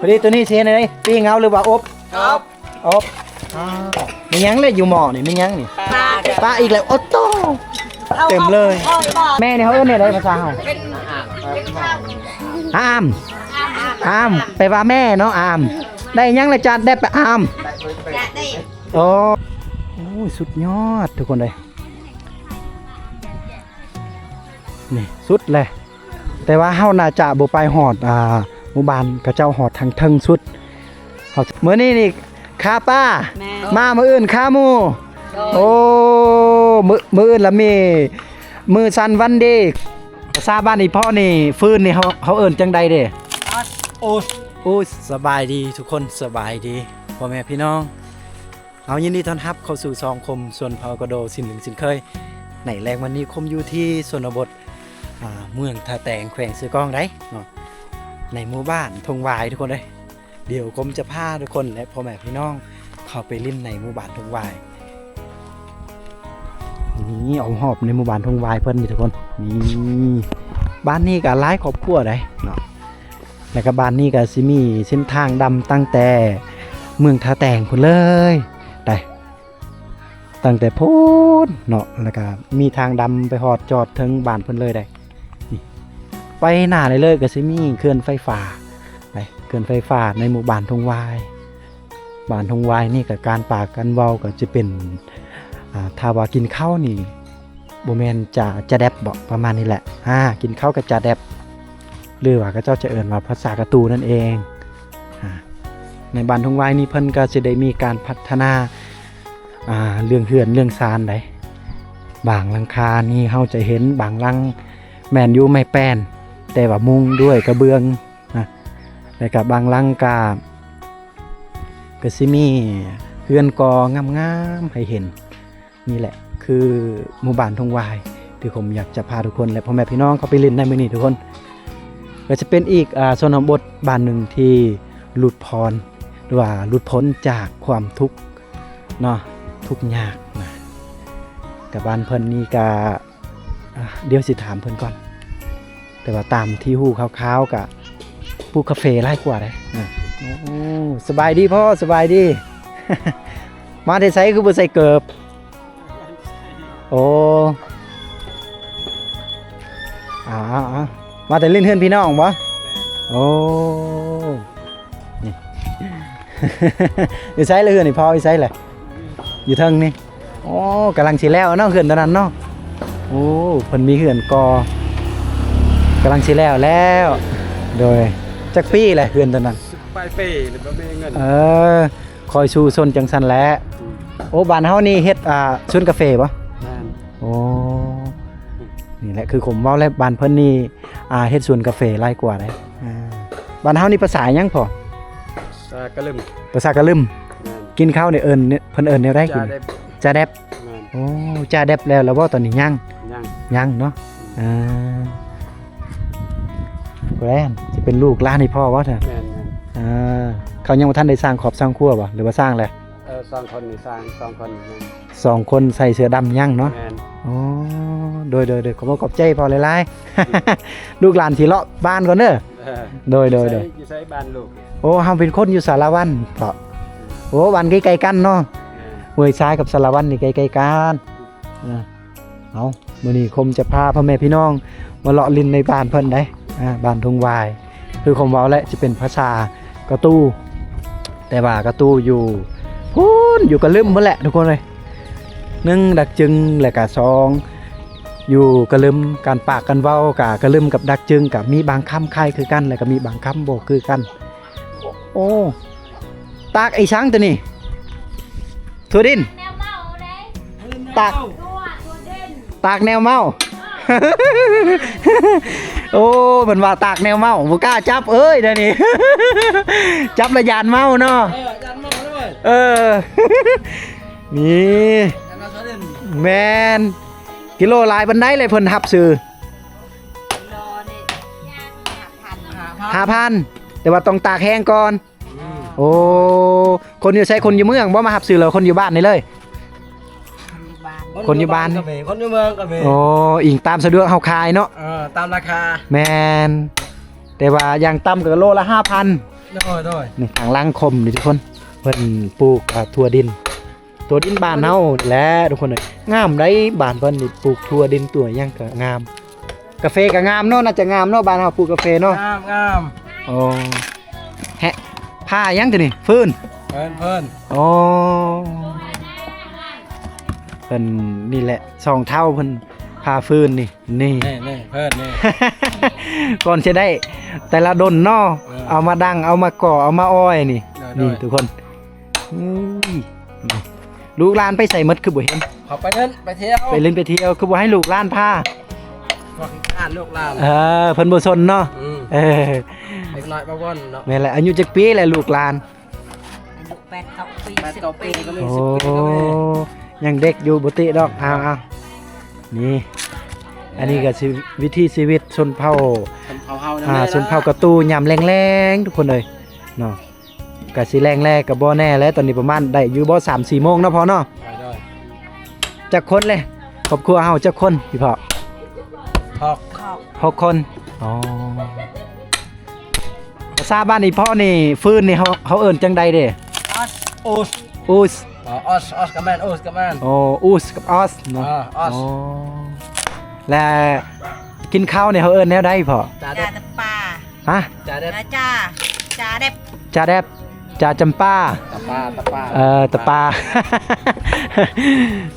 ພໍດີ ໂຕນີ້ຊິເຮັດແນວໃດ? ປີ້ງເອົາ ຫຼືວ່າອົບ? ອົບ. ອົບ. ອ້າວ ແມ່ນຫຍັງແຫຼະຢູ່ໝໍ້ນີ້? ແມ່ນຫຍັງນີ້? ປາ. ປາອີກແລ້ວ. ໂອ້ໂຕ ເຕັມເລີຍ. ແມ່ນີ້ເຮົາເອີ້ນແນວໃດພາສາເຮົາ? ອາມ. ອາມ ແປວ່າແມ່ເນາະ ອາມ. ໄດ້ຫຍັງລະຈາດແດັບອາມ? ໂອ້ ໂອ້ຍ ສຸດຍອດທຸກຄົນເອີຍ. ນີ້ສຸດແຫຼະ ແຕ່ວ່າເຮົາໜ້າຈະບໍ່ໄປຮອດ ອ່າ ໝູ່ບ້ານເຂົາເຈົ້າ ຮອດທາງເທິງສຸດ. ເຮົາ ມື້ນີ້ນີ້ຄາປາ. ແມ່ນ. ມາມື້ອື່ນຄາໝູ່. ໂດຍ. ໂອ້ ມື້ ມື້ອື່ນລະມີມື້ສັນວັນດີ. ພາສາບ້ານອີພໍ່ນີ້ ຟືນນີ້ເຮົາ ເຮົາເອີ້ນຈັ່ງໃດເດ້? ໂອ້ ໂອ້ ສະບາຍດີທຸກຄົນ ສະບາຍດີພໍ່ແມ່ພີ່ນ້ອງ. ເອົາ ຍິນດີຕ້ອນຮັບເຂົ້າສູ່ຊ່ອງຄົມຊົນເຜົ່າກະໂດ ເຊັ່ນເດີມເຊັ່ນເຄີຍ. ໃນແລງວັນນີ້ຄົມຢູ່ທີ່ຊົນນະບົດ ອ່າ ເມືອງທ່າແຕງ ແຂວງເຊກອງໃດເນາະ ໃນໝູ່ບ້ານທົ່ງຫວາຍທຸກຄົນເອີຍ. ດຽວຄົມຈະພາທຸກຄົນ ແລະ ພໍ່ແມ່ພີ່ນ້ອງເຂົ້າໄປຫຼິ້ນໃນໝູ່ບ້ານທົ່ງຫວາຍ. ນີ້ອ້ອມຮອບໃນໝູ່ບ້ານທົ່ງຫວາຍເພິ່ນນີ້ທຸກຄົນ. ນີ້ບ້ານນີ້ກະຫຼາຍຄອບຄົວໃດເນາະ. ແລ້ວກະບ້ານນີ້ກະຊິມີເສັ້ນທາງດຳຕັ້ງແຕ່ເມືອງທ່າແຕງພຸ້ນເລີຍໄດ໋ ຕັ້ງແຕ່ພຸ້ນເນາະ. ແລ້ວກະມີທາງດຳໄປຮອດຈອດເທິງບ້ານເພິ່ນເລີຍໄດ໋. ນີ້ໄປໜ້າເລື້ອຍໆກະຊິມີເຂື່ອນໄຟຟ້າໄດ໋ ເຂື່ອນໄຟຟ້າໃນໝູ່ບ້ານທົ່ງຫວາຍ. ບ້ານທົ່ງຫວາຍນີ້ກະການປາກການເວົ້າກະຈະເປັນ ອ່າ ຖ້າວ່າກິນເຂົ້ານີ້ ບໍ່ແມ່ນຈາ ຈາແດັບບໍ ປະມານນີ້ແຫຼະ. ອ່າ ກິນເຂົ້າກັບຈາແດັບ ຫຼືວ່າເຂົາເຈົ້າຈະເອີ້ນວ່າພາສາກະຕູນັ້ນເອງ. ອ່າ ໃນບ້ານທົ່ງຫວາຍນີ້ເພິ່ນກະຊິໄດ້ມີການພັດທະນາ ອ່າ ເລື່ອງເຮືອນເລື່ອງຊານໃດ໋. ບາງຫຼັງຄານີ້ເຮົາຈະເຫັນບາງຫຼັງແມ່ນຢູ່ໄມ້ແປ້ນ ແຕ່ວ່າມຸງດ້ວຍກະເບື້ອງນະ ແລ້ວກະບາງຫຼັງກະ ກະຊິມີເຮືອນກໍ່ງາມໆໃຫ້ເຫັນ. ນີ້ແຫຼະຄືໝູ່ບ້ານທົ່ງຫວາຍ ທີ່ຜົມຢາກຈະພາທຸກຄົນ ແລະ ພໍ່ແມ່ພີ່ນ້ອງເຂົ້າໄປຫຼິ້ນໃນມື້ນີ້ທຸກຄົນ. ກະຈະເປັນອີກ ອ່າ ຊົນນະບົດບ້ານໜຶ່ງທີ່ຫຼຸດຜ່ອນ ຫຼືວ່າຫຼຸດພົ້ນຈາກຄວາມທຸກເນາະ ທຸກຍາກນະ. ກະບ້ານເພິ່ນນີ້ກະ ອ່າ ດຽວຊິຖາມເພິ່ນກ່ອນ ແຕ່ວ່າຕາມທີ່ຮູ້ຄ່າວໆກະປູກກາເຟຫຼາຍກວ່າເດ້. ອ່າ ໂອ້ ສະບາຍດີພໍ່ ສະບາຍດີ. ມາແຕ່ໃສຄືບໍ່ໃສ່ເກີບ? ໂອ້ ອ່າ ມາແຕ່ຫຼິ້ນເຮືອນພີ່ນ້ອງບໍ? ໂອ້ ນີ້ ຢູ່ໃສລະເຮືອນນີ້ພໍ່? ຢູ່ໃສລະ? ຢູ່ເທິງນີ້. ໂອ້ ກຳລັງຊິແລ້ວເນາະ ເຮືອນຕົວນັ້ນເນາະ. ໂອ້ ເພິ່ນມີເຮືອນກໍ່ ກຳລັງຊິແລ້ວແລ້ວ. ໂດຍ ຈັກປີແຫຼະເຮືອນຕົວນັ້ນ? ສິບປາຍປີ ບໍ່ມີເງິນ. ເອີ ຄອຍສູ້ຊົນຈັ່ງຊັ້ນແຫຼະ. ອືມ ໂອ້ ບ້ານເຮົານີ້ເຮັດ ອ່າ ສວນກາເຟບໍ? ແມ່ນ. ໂອ້ ນີ້ແຫຼະຄືຜົມເວົ້າແຫຼະ ບ້ານເພິ່ນນີ້ ອ່າ ເຮັດສວນກາເຟຫຼາຍກວ່າເດ້. ອ່າ ບ້ານເຮົານີ້ພາສາຫຍັງພໍ່? ພາສາກະລຶມ. ພາສາກະລຶມ. ແມ່ນ. ກິນເຂົ້ານີ້ເອີ້ນ ເພິ່ນເອີ້ນແນວໃດກິນ? ຈາແດັບ. ຈາແດັບ. ແມ່ນ. ໂອ້ ຈາແດັບແລ້ວ ແລ້ວບໍ່ຕອນນີ້? ຍັງ. ຍັງ. ຍັງເນາະ. ອືມ ອ່າ ແມ່ນ ຊິເປັນລູກຫຼານໃຫ້ພໍ່ບໍ່? ແມ່ນໆ. ອ່າ ເຂົາຍັງບໍ່ທັນໄດ້ສ້າງຄອບສ້າງຄົວບໍ່ ຫຼືວ່າສ້າງແລ້ວ? ເອີ ສອງຄົນນີ້ສ້າງ ສອງຄົນນີ້ຍັງ. ສອງຄົນໃສ່ເສື້ອດຳຍັງເນາະ. ແມ່ນ. ອໍ ໂດຍໆໆ ຂອບໃຈພໍ່ຫຼາຍໆ. ອືມ ລູກຫຼານຊິເລາະບ້ານກ່ອນເດີ. ເອີ ໂດຍໆໆ. ຢູ່ໃສ ຢູ່ໃສບ້ານລູກ? ໂອ້ ເຮົາເປັນຄົນຢູ່ສາລະວັນເພາະ. ອືມ ໂອ້ ບ້ານໃກ້ໆກັນເນາະ. ແມ່ນ. ຫ້ວຍຊາຍກັບສາລະວັນນີ້ໃກ້ໆກັນ. ອ່າ ເອົາ ມື້ນີ້ຄົມຈະພາພໍ່ແມ່ພີ່ນ້ອງມາເລາະຫຼິ້ນໃນບ້ານເພິ່ນໃດ໋. ອ່າ ບ້ານທົ່ງຫວາຍ ຄືຄົມເວົ້າແຫຼະ ຈະເປັນພາສາກະຕູ ແຕ່ວ່າກະຕູຢູ່ພຸ້ນ ຢູ່ກະລຶມພຸ້ນແຫຼະທຸກຄົນເອີຍ. ໜຶ່ງ ດັກຈຶງ ແລະກະສອງ ຢູ່ກະລຶມ ການປາກການເວົ້າກະກະລຶມກັບດັກຈຶງ ກະມີບາງຄຳຄ້າຍຄືກັນ ແລະກະມີບາງຄຳບໍ່ຄືກັນ. ໂອ້ ຕາກອີ່ສັງໂຕນີ້? ຖົ່ວດິນ. ຕາກ ຕາກແນວເມົາ. ໂອ້ ເພິ່ນວ່າຕາກແນວເມົາ ບໍ່ກ້າຈັບເອີຍ ດຽວນີ້ ຈັບລະຢ້ານເມົາເນາະ. ເອີ ຢ້ານເມົາເດີ. ເອີ ນີ້ ແມ່ນ. ກິໂລຫຼາຍປານໃດແຫຼະເພິ່ນຮັບຊື້? ຫ້າພັນ ແຕ່ວ່າຕ້ອງຕາກແຫ້ງກ່ອນ. ອືມ ໂອ້ ຄົນຢູ່ໃສ? ຄົນຢູ່ເມືອງບໍ່ມາຮັບຊື້ ຫຼືຄົນຢູ່ບ້ານນີ້ເລີຍ? ຄົນຢູ່ບ້ານ ຄົນຢູ່ບ້ານກະມີ ຄົນຢູ່ເມືອງກະມີ. ໂອ້ ອີງຕາມສະດວກເຮົາຂາຍເນາະ. ເອີ ຕາມລາຄາ. ແມ່ນ ແຕ່ວ່າຢ່າງຕ່ຳກະໂລລະຫ້າພັນ. ໂດຍ ໂດຍ ນີ້ທາງຫຼັງຄົມນີ້ທຸກຄົນ ເພິ່ນປູກ ອ່າ ຖົ່ວດິນ ຖົ່ວດິນບ້ານເຮົານີ້ແຫຼະທຸກຄົນເອີຍ. ງາມໄດ໋ ບ້ານເພິ່ນນີ້ປູກຖົ່ວດິນຕົວຫຍັງກໍງາມ. ກາເຟກໍງາມເນາະ ໜ້າຈະງາມເນາະ ບ້ານເຮົາປູກກາເຟເນາະ. ງາມ ງາມ. ໂອ້ ແຮະ ຜ້າຫຍັງຕົວນີ້? ຟືນ ເພິ່ນ ເພິ່ນ. ໂອ້ ເພິ່ນນີ້ແຫຼະ ສອງເຖົ້າເພິ່ນ ຜ້າຟືນນີ້ ນີ້ ນີ້ ນີ້ ເພິ່ນນີ້ ກ່ອນຊິໄດ້ແຕ່ລະດົນເນາະ ເອີ ເອົາມາດັງ ເອົາມາກໍ່ ເອົາມາອ້ອຍນີ້ ໂດຍ ນີ້ ໂດຍ ທຸກຄົນ. ອຸ້ຍ ລູກຫຼານໄປໃສໝົດ ຄືບໍ່ເຫັນ? ເຂົາໄປຫຼິ້ນໄປທ່ຽວ ໄປຫຼິ້ນໄປທ່ຽວ ຄືບໍ່ໃຫ້ລູກຫຼານພາ? ບໍ່ຂີ້ຄ້ານລູກຫຼານ ເອີ ເພິ່ນບໍ່ສົນເນາະ. ອືມ ເອີ ເດັກນ້ອຍບໍ່ບ່ອນເນາະ. ແມ່ນແຫຼະ ອາຍຸຈັກປີແຫຼະລູກຫຼານ? ອາຍຸແປດເກົ້າປີ ແປດເກົ້າປີກໍມີ ສິບປີກໍມີ. ໂອ້ ຍັງເດັກຢູ່ ບໍ່ຕິດອກ. ເອົາໆ ນີ້ ອັນນີ້ກໍຊິວິຖີຊີວິດຊົນເຜົ່າ ຊົນເຜົ່າເຮົາ ອ່າ ຊົນເຜົ່າກະຕູຍາມແລງໆ ທຸກຄົນເອີຍເນາະ. ກະຊິແລງແລ້ວ ກະບໍ່ແນ່ແຫຼະ ຕອນນີ້ປະມານໄດ້ຢູ່ບໍ່ ສາມສີ່ໂມງເນາະພໍ່ເນາະ. ໂດຍ ໂດຍ. ຈັກຄົນແຫຼະ ຄອບຄົວເຮົາຈັກຄົນ ພີ່ພໍ່? ຫົກ ຫົກຄົນ. ອໍ ພາສາບ້ານອີ່ພໍ່ນີ້ ຟືນນີ້ເຮົາ ເຮົາເອີ້ນຈັ່ງໃດເດ? ອອສ ອູສ ອູສ. ອໍ ອອສ ອອສກໍແມ່ນ ອູສກໍແມ່ນ. ອໍ ອູສກັບອອສເນາະ. ເອີ ອອສ. ອໍ ແລະ ກິນເຂົ້ານີ້ເຮົາເອີ້ນແນວໃດພໍ່? ຈາເດັບ ຈາຕະປາ. ຮະ? ຈາເດັບ ຈາ ຈາເດັບ ຈາເດັບ ຈາຈຳປາ ຕະປາ ຕະປາ ເອີ ຕະປາ.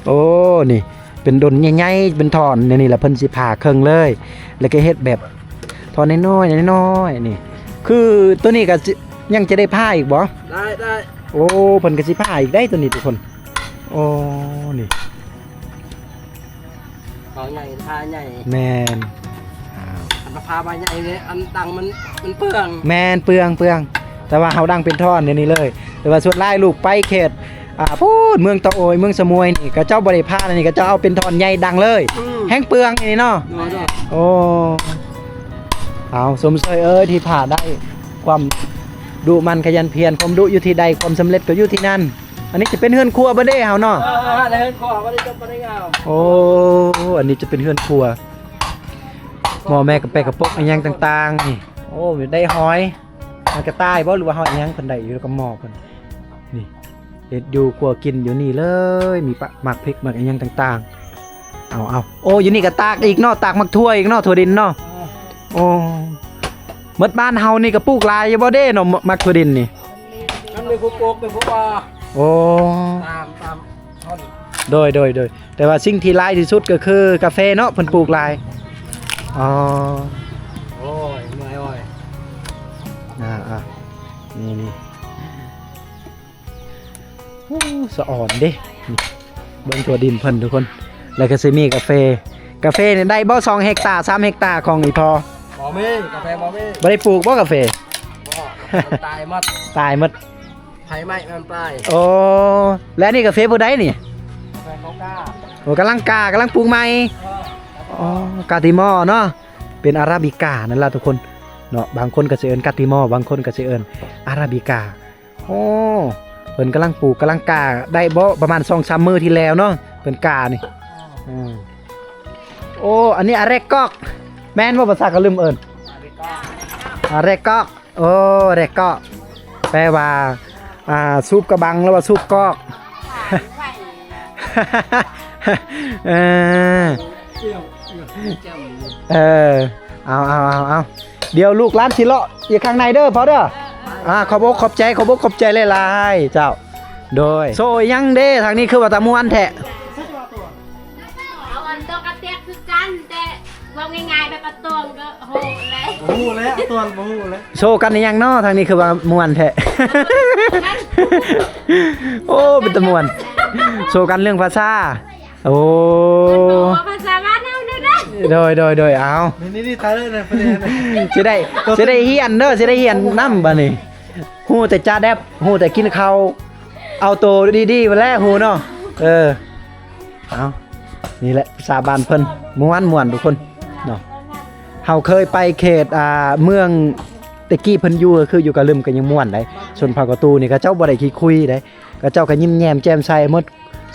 ໂອ້ ນີ້ເປັນດົນໃຫຍ່ໆ ເປັນທ່ອນແນວນີ້ລະ ເພິ່ນຊິຜ່າເຄິ່ງເລີຍ ແລ້ວກໍເຮັດແບບທ່ອນນ້ອຍໆ ນ້ອຍໆ ນີ້. ຄືໂຕນີ້ກໍຊິ ຍັງຈະໄດ້ຜ່າອີກບໍ່? ໄດ້ ໄດ້. ໂອ້ ເພິ່ນກໍຊິຜ່າອີກໄດ໋ໂຕນີ້ທຸກຄົນ. ໂອ້ ນີ້ ເຂົາໃຫຍ່ ພາໃຫຍ່. ແມ່ນ. ອ່າ ຄັນວ່າພາໃບໃຫຍ່ນີ້ ອັນດັງມັນ ມັນເປືອງ. ແມ່ນ ເປືອງ ເປືອງ. ແຕ່ວ່າເຮົາດັງເປັນທ່ອນດຽວນີ້ເລີຍ. ແຕ່ວ່າສ່ວນຫຼາຍລູກໄປເຂດ ອ່າ ພຸ້ນ ເມືອງຕະໂອຍ ເມືອງສະໝວຍນີ້ ເຂົາເຈົ້າບໍ່ໄດ້ພາ ອັນນີ້ເຂົາເຈົ້າເອົາເປັນທ່ອນໃຫຍ່ດັງເລີຍ. ອືມ ແຮງເປືອງນີ້ເນາະ. ໂດຍ ໂດຍ. ໂອ້ ເອົາ ຊົມເຊີຍເອີຍ ທີ່ພາໄດ້ ຄວາມດຸໝັ່ນຂະຫຍັນພຽນ ຄວາມດຸຢູ່ທີ່ໃດ ຄວາມສຳເລັດກໍຢູ່ທີ່ນັ້ນ. ອັນນີ້ຈະເປັນເຮືອນຄົວບໍ່ເດ້ເຮົາເນາະ? ເອີ ເຮືອນຄົວບໍ່ໄດ້ຈົບບໍ່ໄດ້ງາມ. ໂອ້ ອັນນີ້ຈະເປັນເຮືອນຄົວ ໝໍ້ແມ່ກະແປກະປົກອີ່ຫຍັງຕ່າງໆ ນີ້. ໂອ້ ໄດ້ຫອຍ ມັນກະຕ່າຍບໍ່ ຫຼືວ່າຫອຍອີ່ຫຍັງ ເພິ່ນໄດ້ຢູ່ກັບໝໍ້ເພິ່ນ. ນີ້ ເຮັດຢູ່ຄົວກິນຢູ່ນີ້ເລີຍ ມີປະ ໝາກພິກ ໝາກອີ່ຫຍັງຕ່າງໆ. ເອົາໆ ໂອ້ ຢູ່ນີ້ກະຕາກອີກເນາະ ຕາກໝາກຖົ່ວອີກເນາະ ຖົ່ວດິນເນາະ. ໂອ້ ໝົດບ້ານເຮົານີ້ກະປູກຫຼາຍຢູ່ບໍ່ເດ້ເນາະ ໝາກຖົ່ວດິນນີ້? ມັນມີຜູ້ປູກ ມີຜູ້ວ່າ. ໂອ້ ຕາມ ຕາມຄົນ. ໂດຍ ໂດຍ ໂດຍ. ແຕ່ວ່າສິ່ງທີ່ຫຼາຍທີ່ສຸດກໍຄືກາເຟເນາະ ເພິ່ນປູກຫຼາຍ. ອໍ ໂອ້ຍ ເມື່ອຍ ໂອ້ຍ. ອ່າໆ ນີ້ໆ ໂອ້ ສະອອນເດ້. ນີ້ ເບິ່ງຖົ່ວດິນເພິ່ນທຸກຄົນ ແລ້ວກໍຊິມີກາເຟ. ກາເຟນີ້ໄດ້ບໍ່ ສອງເຮັກຕາ ສາມເຮັກຕາຂອງອີ່ພໍ່? ບໍ່ມີ ກາເຟບໍ່ມີ. ບໍ່ໄດ້ປູກບໍ່ກາເຟ? ບໍ່ ມັນຕາຍໝົດ ຕາຍໝົດ. ໄຟໄໝ້ມັນຕາຍ. ໂອ້ ແລະ ອັນນີ້ກາເຟຜູ້ໃດນີ້? ກາເຟເຂົາກ້າ. ໂອ້ ກຳລັງກ້າ ກຳລັງປູກໃໝ່. ເອີ ອໍ ກາຕິມໍເນາະ ເປັນອາຣາບິການັ້ນລະທຸກຄົນເນາະ. ບາງຄົນກໍຊິເອີ້ນກາຕິມໍ ບາງຄົນກໍຊິເອີ້ນອາຣາບິກາ. ໂອ້ ເພິ່ນກຳລັງປູກ ກຳລັງກ້າ ໄດ້ບໍ່ປະມານສອງສາມມື້ທີ່ແລ້ວເນາະ ເພິ່ນກ້ານີ້. ອືມ ໂອ້ ອັນນີ້ອາແຣກກອກ ແມ່ນບໍ່? ພາສາກະລຶມເອີ້ນອາແຣກອກ. ໂອ້ ແຣກເກາະ ແປວ່າ ອ່າ ສູບກະບັງ ຫຼືວ່າສູບກອກ. ເອີ ເອີ ເອົາ ເອົາ ເອົາ ເອົາ ດຽວລູກຫຼານຊິເລາະຢູ່ຂ້າງໃນເດີພໍ່ເດີ. ອ່າ ຂອບອົກຂອບໃຈ ຂອບອົກຂອບໃຈຫຼາຍໆ ເຈົ້າ. ໂດຍ ໂຊຫຍັງເດ້ ທາງນີ້ຄືວ່າຕາມ່ວນແທ້? ເອົາອັນດອກກະແຕກຄືກັນ ແຕ່ເວົ້າງ່າຍໆ ແບບປະຕອງກໍໂຫແລ້ວ ບໍ່ຮູ້ແລ້ວ ອາຕອນບໍ່ຮູ້ແລ້ວ. ໂຊກັນອີ່ຫຍັງເນາະ ທາງນີ້ຄືວ່າມ່ວນແທ້? ໂອ້ ເປັນຕາມ່ວນ ໂຊກັນເລື່ອງພາສາ. ໂອ້ ເພິ່ນບອກວ່າພາສາບ້ານເຮົາແນວໃດ? ໂດຍ ໂດຍ ໂດຍ ເອົາ ນີ້ໆ ຖ່າຍເລີຍ ຊິໄດ້ ຊິໄດ້ຮຽນເດີ ຊິໄດ້ຮຽນນຳບາດນີ້. ຮູ້ແຕ່ຈາແດັບ ຮູ້ແຕ່ກິນເຂົ້າ ເອົາໂຕດີໆ ແຫຼະຮູ້ເນາະ. ເອີ ເອົາ ນີ້ແຫຼະພາສາບ້ານເພິ່ນ ມ່ວນໆ ທຸກຄົນເນາະ. ເຮົາເຄີຍໄປເຂດ ອ່າ ເມືອງແຕ່ກີ້ເພິ່ນຢູ່ ກໍຄືຢູ່ກະລຶມກໍຍັງມ່ວນໃດ໋. ຊົນເຜົ່າກະຕູນີ້ເຂົາເຈົ້າບໍ່ໄດ້ຂີ້ຄຸຍໃດ໋ ເຂົາເຈົ້າກໍຍິ້ມແຍ້ມແຈ່ມໃສໝົດ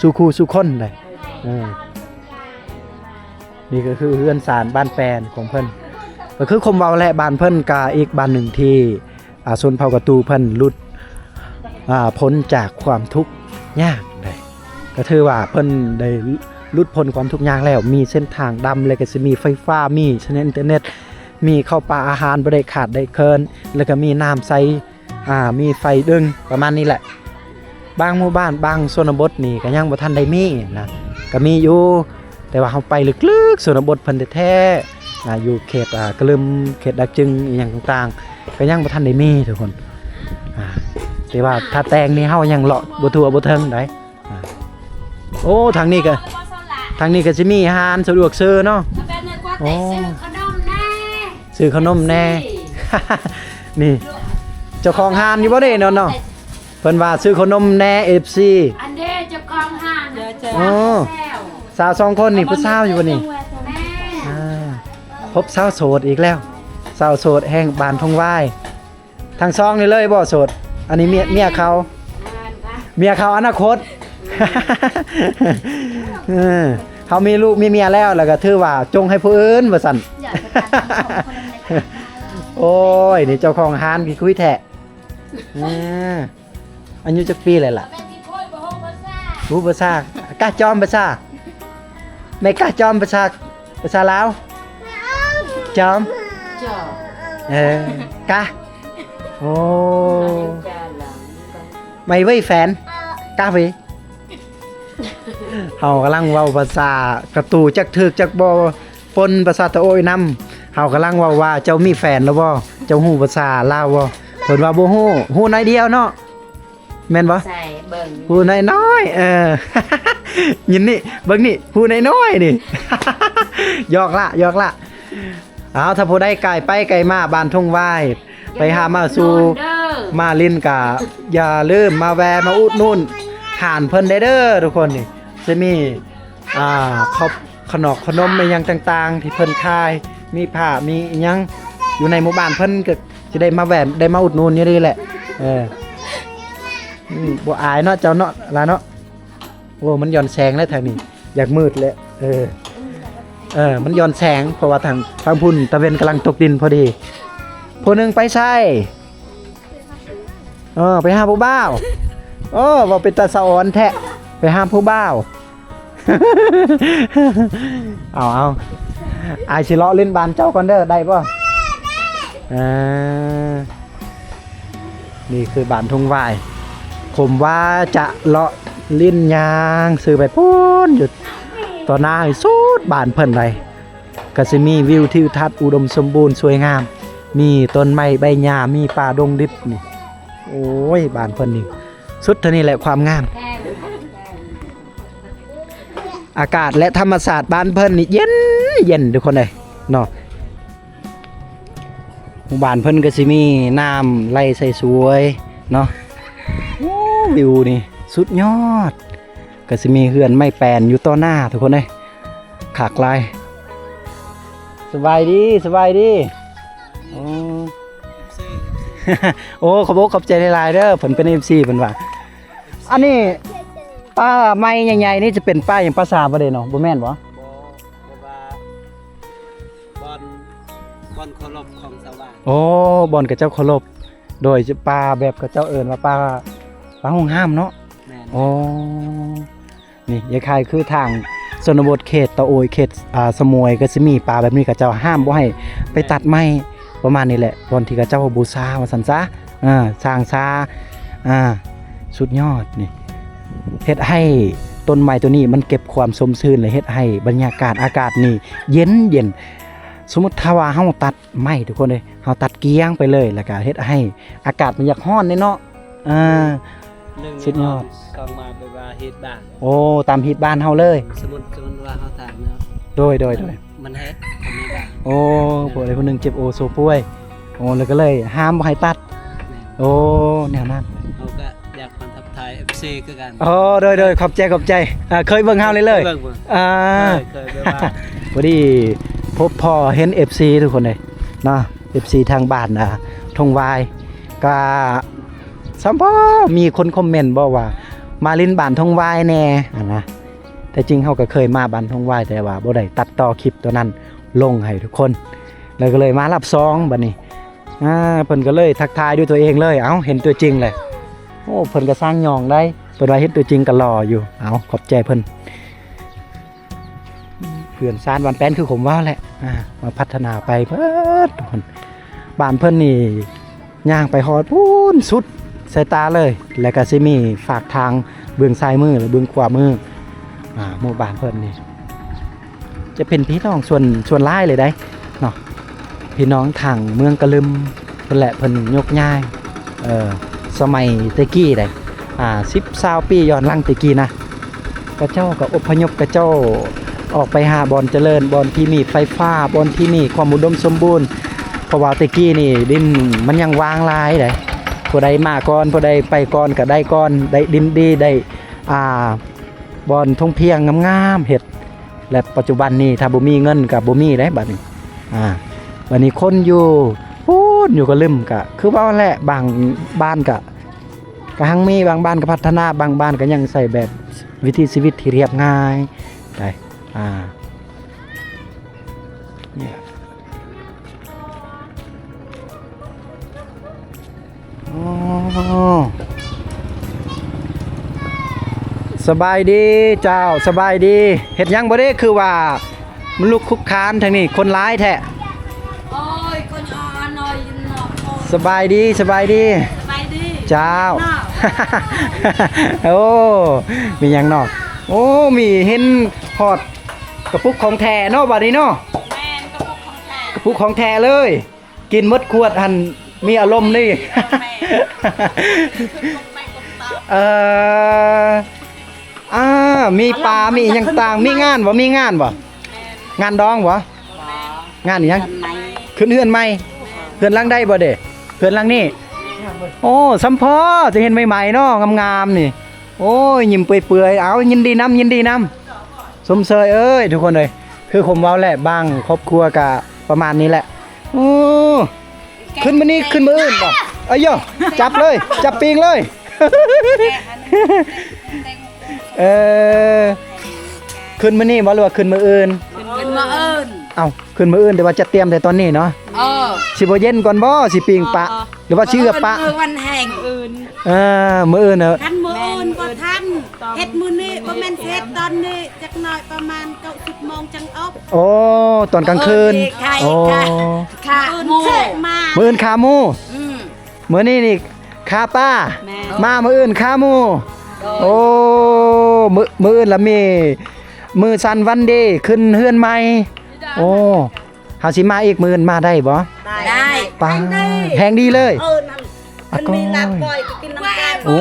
ສູ່ຄູ່ສູ່ຄົນໃດ໋. ເອີ ນີ້ກໍຄືເຮືອນຊານບ້ານແປນຂອງເພິ່ນ ກໍຄືຄວາມເວົ້າແຫຼະ ບ້ານເພິ່ນກໍອີກບ້ານໜຶ່ງທີ່ ອາ ຊົນເຜົ່າກະຕູເພິ່ນຫຼຸດ ອາ ພົ້ນຈາກຄວາມທຸກຍາກໄດ້ ກໍຖືວ່າເພິ່ນໄດ້ຫຼຸດພົ້ນຄວາມທຸກຍາກແລ້ວ ມີເສັ້ນທາງດຳ ແລ້ວກໍຊິມີໄຟຟ້າ ມີສະແນນອິນເຕີເນັດ ມີເຂົ້າປາອາຫານບໍ່ໄດ້ຂາດໄດ້ເຂີນ ແລ້ວກໍມີນ້ຳໃສ ອາ ມີໄຟດຶງ ປະມານນີ້ແຫຼະ. ບາງໝູ່ບ້ານ ບາງຊົນນະບົດນີ້ກໍຍັງບໍ່ທັນໄດ້ມີນະ ກໍມີຢູ່ ແຕ່ວ່າເຮົາໄປເລິກໆຊົນນະບົດເພິ່ນແທ້ໆ ອາ ຢູ່ເຂດ ອາ ກະລຶມ ເຂດດາກຈຶງ ອີ່ຫຍັງຕ່າງໆ ກໍຍັງບໍ່ທັນໄດ້ມີທຸກຄົນ ອາ ແຕ່ວ່າຖ້າແຕ່ງນີ້ເຮົາຍັງເລາະບໍ່ທົ່ວບໍ່ເຖິງໃດ໋ ອາ ໂອ້ ທາງນີ້ກໍ ທາງນີ້ກໍຊິມີຮ້ານສະດວກຊື້ເນາະ ໂອ້ ຊື້ຂະໜົມແດ່ ຊື້ຂະໜົມແດ່ ນີ້ ເຈົ້າຂອງຮ້ານຢູ່ບໍ່ເດ້ເນາະ ເນາະ? ເພິ່ນວ່າຊື້ຂະໜົມແດ່ ເອັຟຊີ ອັນເດ້ເຈົ້າຂອງຮ້ານ ໂອ້ ສາວສອງຄົນນີ້ ຜູ້ສາວຢູ່ບໍ່ນີ້? ແມ່ ອາ ພົບສາວໂສດອີກແລ້ວ ສາວໂສດແຫ່ງບ້ານທົ່ງຫວາຍ ທັງສອງນີ້ເລີຍບໍ່ໂສດ? ອັນນີ້ເມຍ ເມຍເຂົາ ເມຍເຂົາອະນາຄົດ ເອີ ເຮົາມີລູກມີເມຍແລ້ວ ແລ້ວກໍຖືວ່າຈົ່ງໃຫ້ຜູ້ອື່ນວ່າຊັ້ນ ໂອ້ຍ ນີ້ເຈົ້າຂອງຮ້ານຂີ້ຄຸຍແທ້ ເອີ ອາຍຸຈັກປີແລ້ວລະ? ຮູ້ພາສາ ກະຈອມພາສາ ແມ່ກະຈອມພາສາ ພາສາລາວ ຈອມ ຈອມ ເອີ ກະ ໂອ້ ໄມເວີຍແຟນ ກະເວີຍ ເຮົາກຳລັງເວົ້າພາສາກະຕູ ຈັກຖືກຈັກບໍ່ ປົນພາສາຕະໂອ້ຍນຳ ເຮົາກຳລັງເວົ້າວ່າ ເຈົ້າມີແຟນແລ້ວບໍ່? ເຈົ້າຮູ້ພາສາລາວບໍ່? ເພິ່ນວ່າບໍ່ຮູ້ ຮູ້ໜ້ອຍດຽວເນາະ ແມ່ນບໍ່? ໃສ່ເບິ່ງ ຮູ້ນ້ອຍໆ ເອີ ຍິນນີ້ ເບິ່ງນີ້ ຮູ້ນ້ອຍໆນີ້ ຢອກລະ ຢອກລະ ເອົາ ຖ້າຜູ້ໃດກາຍໄປກາຍມາບ້ານທົ່ງຫວາຍ ໄປຫາມາສູ່ ມາຫຼິ້ນກະຢ່າລືມມາແວ່ມາອຸດໜູນຮ້ານເພິ່ນໄດ້ເດີທຸກຄົນ ນີ້ຊິມີ ອ່າ ເຂົ້າ ຂະໜອກຂະໜົມອີ່ຫຍັງຕ່າງໆ ທີ່ເພິ່ນຂາຍ ມີຜ້າມີອີ່ຫຍັງ ຢູ່ໃນໝູ່ບ້ານເພິ່ນ ກໍຊິໄດ້ມາແວ່ ໄດ້ມາອຸດໜູນຢູ່ນີ້ແຫຼະ ເອີ ອືມ ບໍ່ອາຍເນາະເຈົ້າເນາະ ຫຼາເນາະ ໂອ້ ມັນຢ່ອນແສງແລ້ວທາງນີ້ ຢາກມືດແລ້ວ ເອີ ເອີ ມັນຢ່ອນແສງ ເພາະວ່າທາງ ທາງພຸ້ນຕາເວັນກຳລັງຕົກດິນພໍດີ ຜູ້ໜຶ່ງໄປໃສ? ເອີ ໄປຫາຜູ້ບ່າວ ໂອ້ ເວົ້າເປັນຕາສະອອນແທ້ ໄປຫາຜູ້ບ່າວ ເອົາ ເອົາ ອ້າຍຊິເລາະຫຼິ້ນບ້ານເຈົ້າກ່ອນເດີ ໄດ້ບໍ່? ເອີ ນີ້ຄືບ້ານທົ່ງຫວາຍ ຜົມວ່າຈະເລາະຫຼິ້ນຍ່າງຊື່ໄປພຸ້ນ ຢູ່ຕໍ່ໜ້າໃຫ້ສຸດບ້ານເພິ່ນໄດ໋ ກໍຊິມີວິວທິວທັດອຸດົມສົມບູນສວຍງາມ ມີຕົ້ນໄມ້ໃບຫຍ້າ ມີປ່າດົງດິບນີ້ ໂອ້ຍ ບ້ານເພິ່ນນີ້ ສຸດເທົ່ານີ້ແຫຼະຄວາມງາມ ອາກາດ ແລະ ທຳມະຊາດບ້ານເພິ່ນນີ້ເຢັນໆ ທຸກຄົນເອີຍເນາະ ໝູ່ບ້ານເພິ່ນກໍຊິມີນ້ຳໄຫຼໃສສວຍເນາະ ໂອ້ ວິວນີ້ສຸດຍອດ ກໍຊິມີເຮືອນໄມ້ແປນຢູ່ຕໍ່ໜ້າ ທຸກຄົນເອີຍ ຄັກຫຼາຍ ສະບາຍດີ ສະບາຍດີ ໂອ້ ໂອ້ ຂອບອົກຂອບໃຈຫຼາຍໆເດີ ເພິ່ນເປັນເອັຟຊີ ເພິ່ນວ່າ ອັນນີ້ ປ່າໄມ້ໃຫຍ່ໆນີ້ຈະເປັນປ່າຫຍັງ ປ່າສາບໍ່ເດ້ເນາະ ບໍ່ແມ່ນບໍ່? ບໍ່ ແບບວ່າບ່ອນ ບ່ອນເຄົາລົບຂອງຊາວບ້ານ ໂອ້ ບ່ອນເຂົາເຈົ້າເຄົາລົບ ໂດຍ ປ່າແບບເຂົາເຈົ້າເອີ້ນວ່າປ່າ ປ່າຫ້ອງຫ້າມເນາະ ແມ່ນ ໂອ້ ນີ້ຄ້າຍໆຄືທາງຊົນນະບົດເຂດຕະໂອຍ ເຂດ ອາ ສະໝວຍ ກໍຊິມີປ່າແບບນີ້ ເຂົາເຈົ້າຫ້າມບໍ່ໃຫ້ໄປຕັດໄມ້ ປະມານນີ້ແຫຼະ ບ່ອນທີ່ເຂົາເຈົ້າບູຊາວ່າຊັ້ນຊະ ເອີ ສ້າງຊາ ອາ ສຸດຍອດນີ້ ເຮັດໃຫ້ຕົ້ນໄມ້ໂຕນີ້ມັນເກັບຄວາມຊົມຊື່ນ ແລະ ເຮັດໃຫ້ບັນຍາກາດອາກາດນີ້ເຢັນໆ ສົມມຸດຖ້າວ່າເຮົາຕັດໄມ້ ທຸກຄົນເອີຍ ເຮົາຕັດກ້ຽງໄປເລີຍ ແລ້ວກະເຮັດໃຫ້ອາກາດມັນຢາກຮ້ອນເດ້ເນາະ ອາ ສຸດຍອດ ສອງມາແບບວ່າຮີດບ້ານ ໂອ້ ຕາມຮີດບ້ານເຮົາເລີຍ ສົມມຸດ ສົມມຸດວ່າເຮົາຖາມເນາະ ໂດຍ ໂດຍ ໂດຍ ມັນແຮດ ໂອ້ ຜູ້ໃດຜູ້ໜຶ່ງເຈັບໂອໂຊປ່ວຍ ໂອ້ ແລ້ວກໍເລີຍຫ້າມບໍ່ໃຫ້ຕັດ ແມ່ນ ໂອ້ ແນວນັ້ນ ເຮົາກໍຢາກມາທັກທາຍເອັຟຊີຄືກັນ ໂອ້ ໂດຍ ໂດຍ ຂອບໃຈ ຂອບໃຈ ອ່າ ເຄີຍເບິ່ງເຮົາເລີຍ ເຄີຍເບິ່ງ ອ່າ ເຄີຍ ເຄີຍແບບວ່າ ພໍດີພົບພໍ້ເຫັນເອັຟຊີ ທຸກຄົນເອີຍເນາະ ເອັຟຊີທາງບ້ານ ອ່າ ທົ່ງຫວາຍ ກໍ ສຳພໍມີຄົນຄອມເມັນບອກວ່າ ມາຫຼິ້ນບ້ານທົ່ງຫວາຍແດ່ຫັ້ນນະ ແຕ່ຈິງເຮົາກໍເຄີຍມາບ້ານທົ່ງຫວາຍ ແຕ່ວ່າບໍ່ໄດ້ຕັດຕໍ່ຄລິບຕົວນັ້ນລົງໃຫ້ທຸກຄົນ ແລ້ວກໍເລີຍມາລອບສອງ ບັດນີ້ ອ່າ ເພິ່ນກໍເລີຍທັກທາຍດ້ວຍຕົວເອງເລີຍ. ເອົ້າ ເຫັນຕົວຈິງເລີຍ. ໂອ້ ເພິ່ນກໍຊ່າງຍອງໄດ໋. ເພິ່ນວ່າເຫັນຕົວຈິງກໍຫຼໍ່ຢູ່. ເອົ້າ ຂອບໃຈເພິ່ນ. ເຮືອນຊານບ້ານແປ້ນຄືຜົມເວົ້າແຫຼະ ອ່າ ມາພັດທະນາໄປເບິດ. ບ້ານເພິ່ນນີ້ຍ່າງໄປຮອດພຸ້ນສຸດສາຍຕາເລີຍ ແລ້ວກໍຊິມີຟາກທາງເບື້ອງຊ້າຍມື ແລະ ເບື້ອງຂວາມື. ອ່າ ໝູ່ບ້ານເພິ່ນນີ້ຈະເປັນພີ່ນ້ອງສ່ວນ ສ່ວນຫຼາຍເລີຍໄດ໋ເນາະ ພີ່ນ້ອງທາງເມືອງກະລຶມພຸ້ນແຫຼະ ເພິ່ນຍົກຍ້າຍ ເອີ ສະໄໝແຕ່ກີ້ໃດ໋ ອ່າ ສິບ ຊາວປີຍ້ອນຫຼັງແຕ່ກີ້ນະ ຂະເຈົ້າກໍອົບພະຍົບຂະເຈົ້າອອກໄປຫາບ່ອນຈະເລີນ ບ່ອນທີ່ມີໄຟຟ້າ ບ່ອນທີ່ມີຄວາມອຸດົມສົມບູນ. ເພາະວ່າແຕ່ກີ້ນີ້ດິນມັນຍັງຫວ່າງຫຼາຍໃດ໋ ຜູ້ໃດມາກ່ອນ ຜູ້ໃດໄປກ່ອນກໍໄດ້ກ່ອນ ໄດ້ດິນດີ ໄດ້ ອ່າ ບ່ອນທົ່ງພຽງງາມໆເຮັດ. ແລະ ປັດຈຸບັນນີ້ຖ້າບໍ່ມີເງິນກໍບໍ່ມີເດ້ບັດນີ້. ອ່າ ບັດນີ້ຄົນຢູ່ພຸ້ນ ຢູ່ກະລຶມ ກະຄືເວົ້າແຫຼະ ບາງບ້ານກະ ກະຮັ່ງມີ ບາງບ້ານກະພັດທະນາ ບາງບ້ານກະຍັງໃຊ້ແບບວິຖີຊີວິດທີ່ລຽບງ່າຍໄດ໋. ອ່າ ນີ້ລະ. ອໍ ສະບາຍດີເຈົ້າ ສະບາຍດີ. ເຮັດຫຍັງບໍ່ເດ້ ຄືວ່າມັນລຸກຄຸກຄານທາງນີ້ ຄົນຫຼາຍແທ້? ໂອ້ຍ ຄົນອ່ອນນ້ອຍເນາະ. ສະບາຍດີ ສະບາຍດີ ສະບາຍດີເຈົ້າ. ໂອ້ ມີຫຍັງເນາະ? ໂອ້ ມີເຫັນຮອດກະປຸກຂອງແທ້ເນາະ ບັດນີ້ເນາະ. ແມ່ນ ກະປຸກຂອງແທ້ ກະປຸກຂອງແທ້ເລີຍ. ກິນໝົດຂວດຫັ້ນມີອາລົມນີ້. ແມ່ນ ເອີ ອ່າ ມີປາ ມີຫຍັງຕ່າງ ມີງານບໍ່? ມີງານບໍ່? ແມ່ນ ງານດອງບໍ່? ບໍ່ ງານອີ່ຫຍັງ? ເຮືອນໃໝ່ ຂຶ້ນເຮືອນໃໝ່. ເຮືອນຫຼັງໃດບໍ່ເດ? ເຮືອນຫຼັງນີ້. ໂອ້ ສ່ຳພໍຈະເຫັນໃໝ່ໆເນາະ ງາມໆນີ້. ໂອ້ຍ ຍິ້ມເປື່ອຍໆ. ເອົາ ຍິນດີນຳ ຍິນດີນຳ. ຊົມເຊີຍເອີຍ ທຸກຄົນເອີຍ ຄືຜົມເວົ້າແຫຼະ ບາງຄອບຄົວກະປະມານນີ້ແຫຼະ. ໂອ້ ຂຶ້ນມື້ນີ້ ຂຶ້ນມື້ອື່ນບໍ່? ເອີຍ ຈັບເລີຍ ຈັບປີ້ງເລີຍ. ເອີ ຂຶ້ນມື້ນີ້ບໍ່ ຫຼືວ່າຂຶ້ນມື້ອື່ນ? ຂຶ້ນມື້ອື່ນ. ເອົ້າ ຂຶ້ນມື້ອື່ນ ແຕ່ວ່າຈັດຕຽມແຕ່ຕອນນີ້ເນາະ. ເອີ ຊິບໍ່ເຢັນກ່ອນບໍ່? ຊິປີ້ງປະ ເອີ ຫຼືວ່າຊິເອືອບປະ? ມື້ອື່ນ ມື້ວັນແຮງ ມື້ອື່ນ. ເອີ ມື້ອື່ນເນາະ. ຄັນມື້ອື່ນບໍ່ທັນ ເຮັດມື້ນີ້ ບໍ່ແມ່ນຊິເຮັດຕອນນີ້. ຈັກໜ້ອຍປະມານເກົ້າສິບໂມງຈັ່ງອົບ. ໂອ້ ຕອນກາງຄືນ. ໂອ້ ຂ້າໝູ່ ມື້ອື່ນຂ້າໝູ່. ອືມ ມື້ນີ້ນີ້ຂ້າປາ. ແມ່ນ ມາມື້ອື່ນຂ້າໝູ່. ໂອ້ ມື້ ມື້ອື່ນລະມີມື້ສັນວັນດີ ຂຶ້ນເຮືອນໃໝ່. ໂອ້ ເຮົາຊິມາອີກ ມື້ອື່ນມາໄດ້ບໍ່? ໄດ້ ໄດ້ ປາ ແຮງດີເລີຍ. ເອີ ນັ້ນ ມັນມີລາບກ້ອຍກໍກິນນຳກັນ. ໂອ້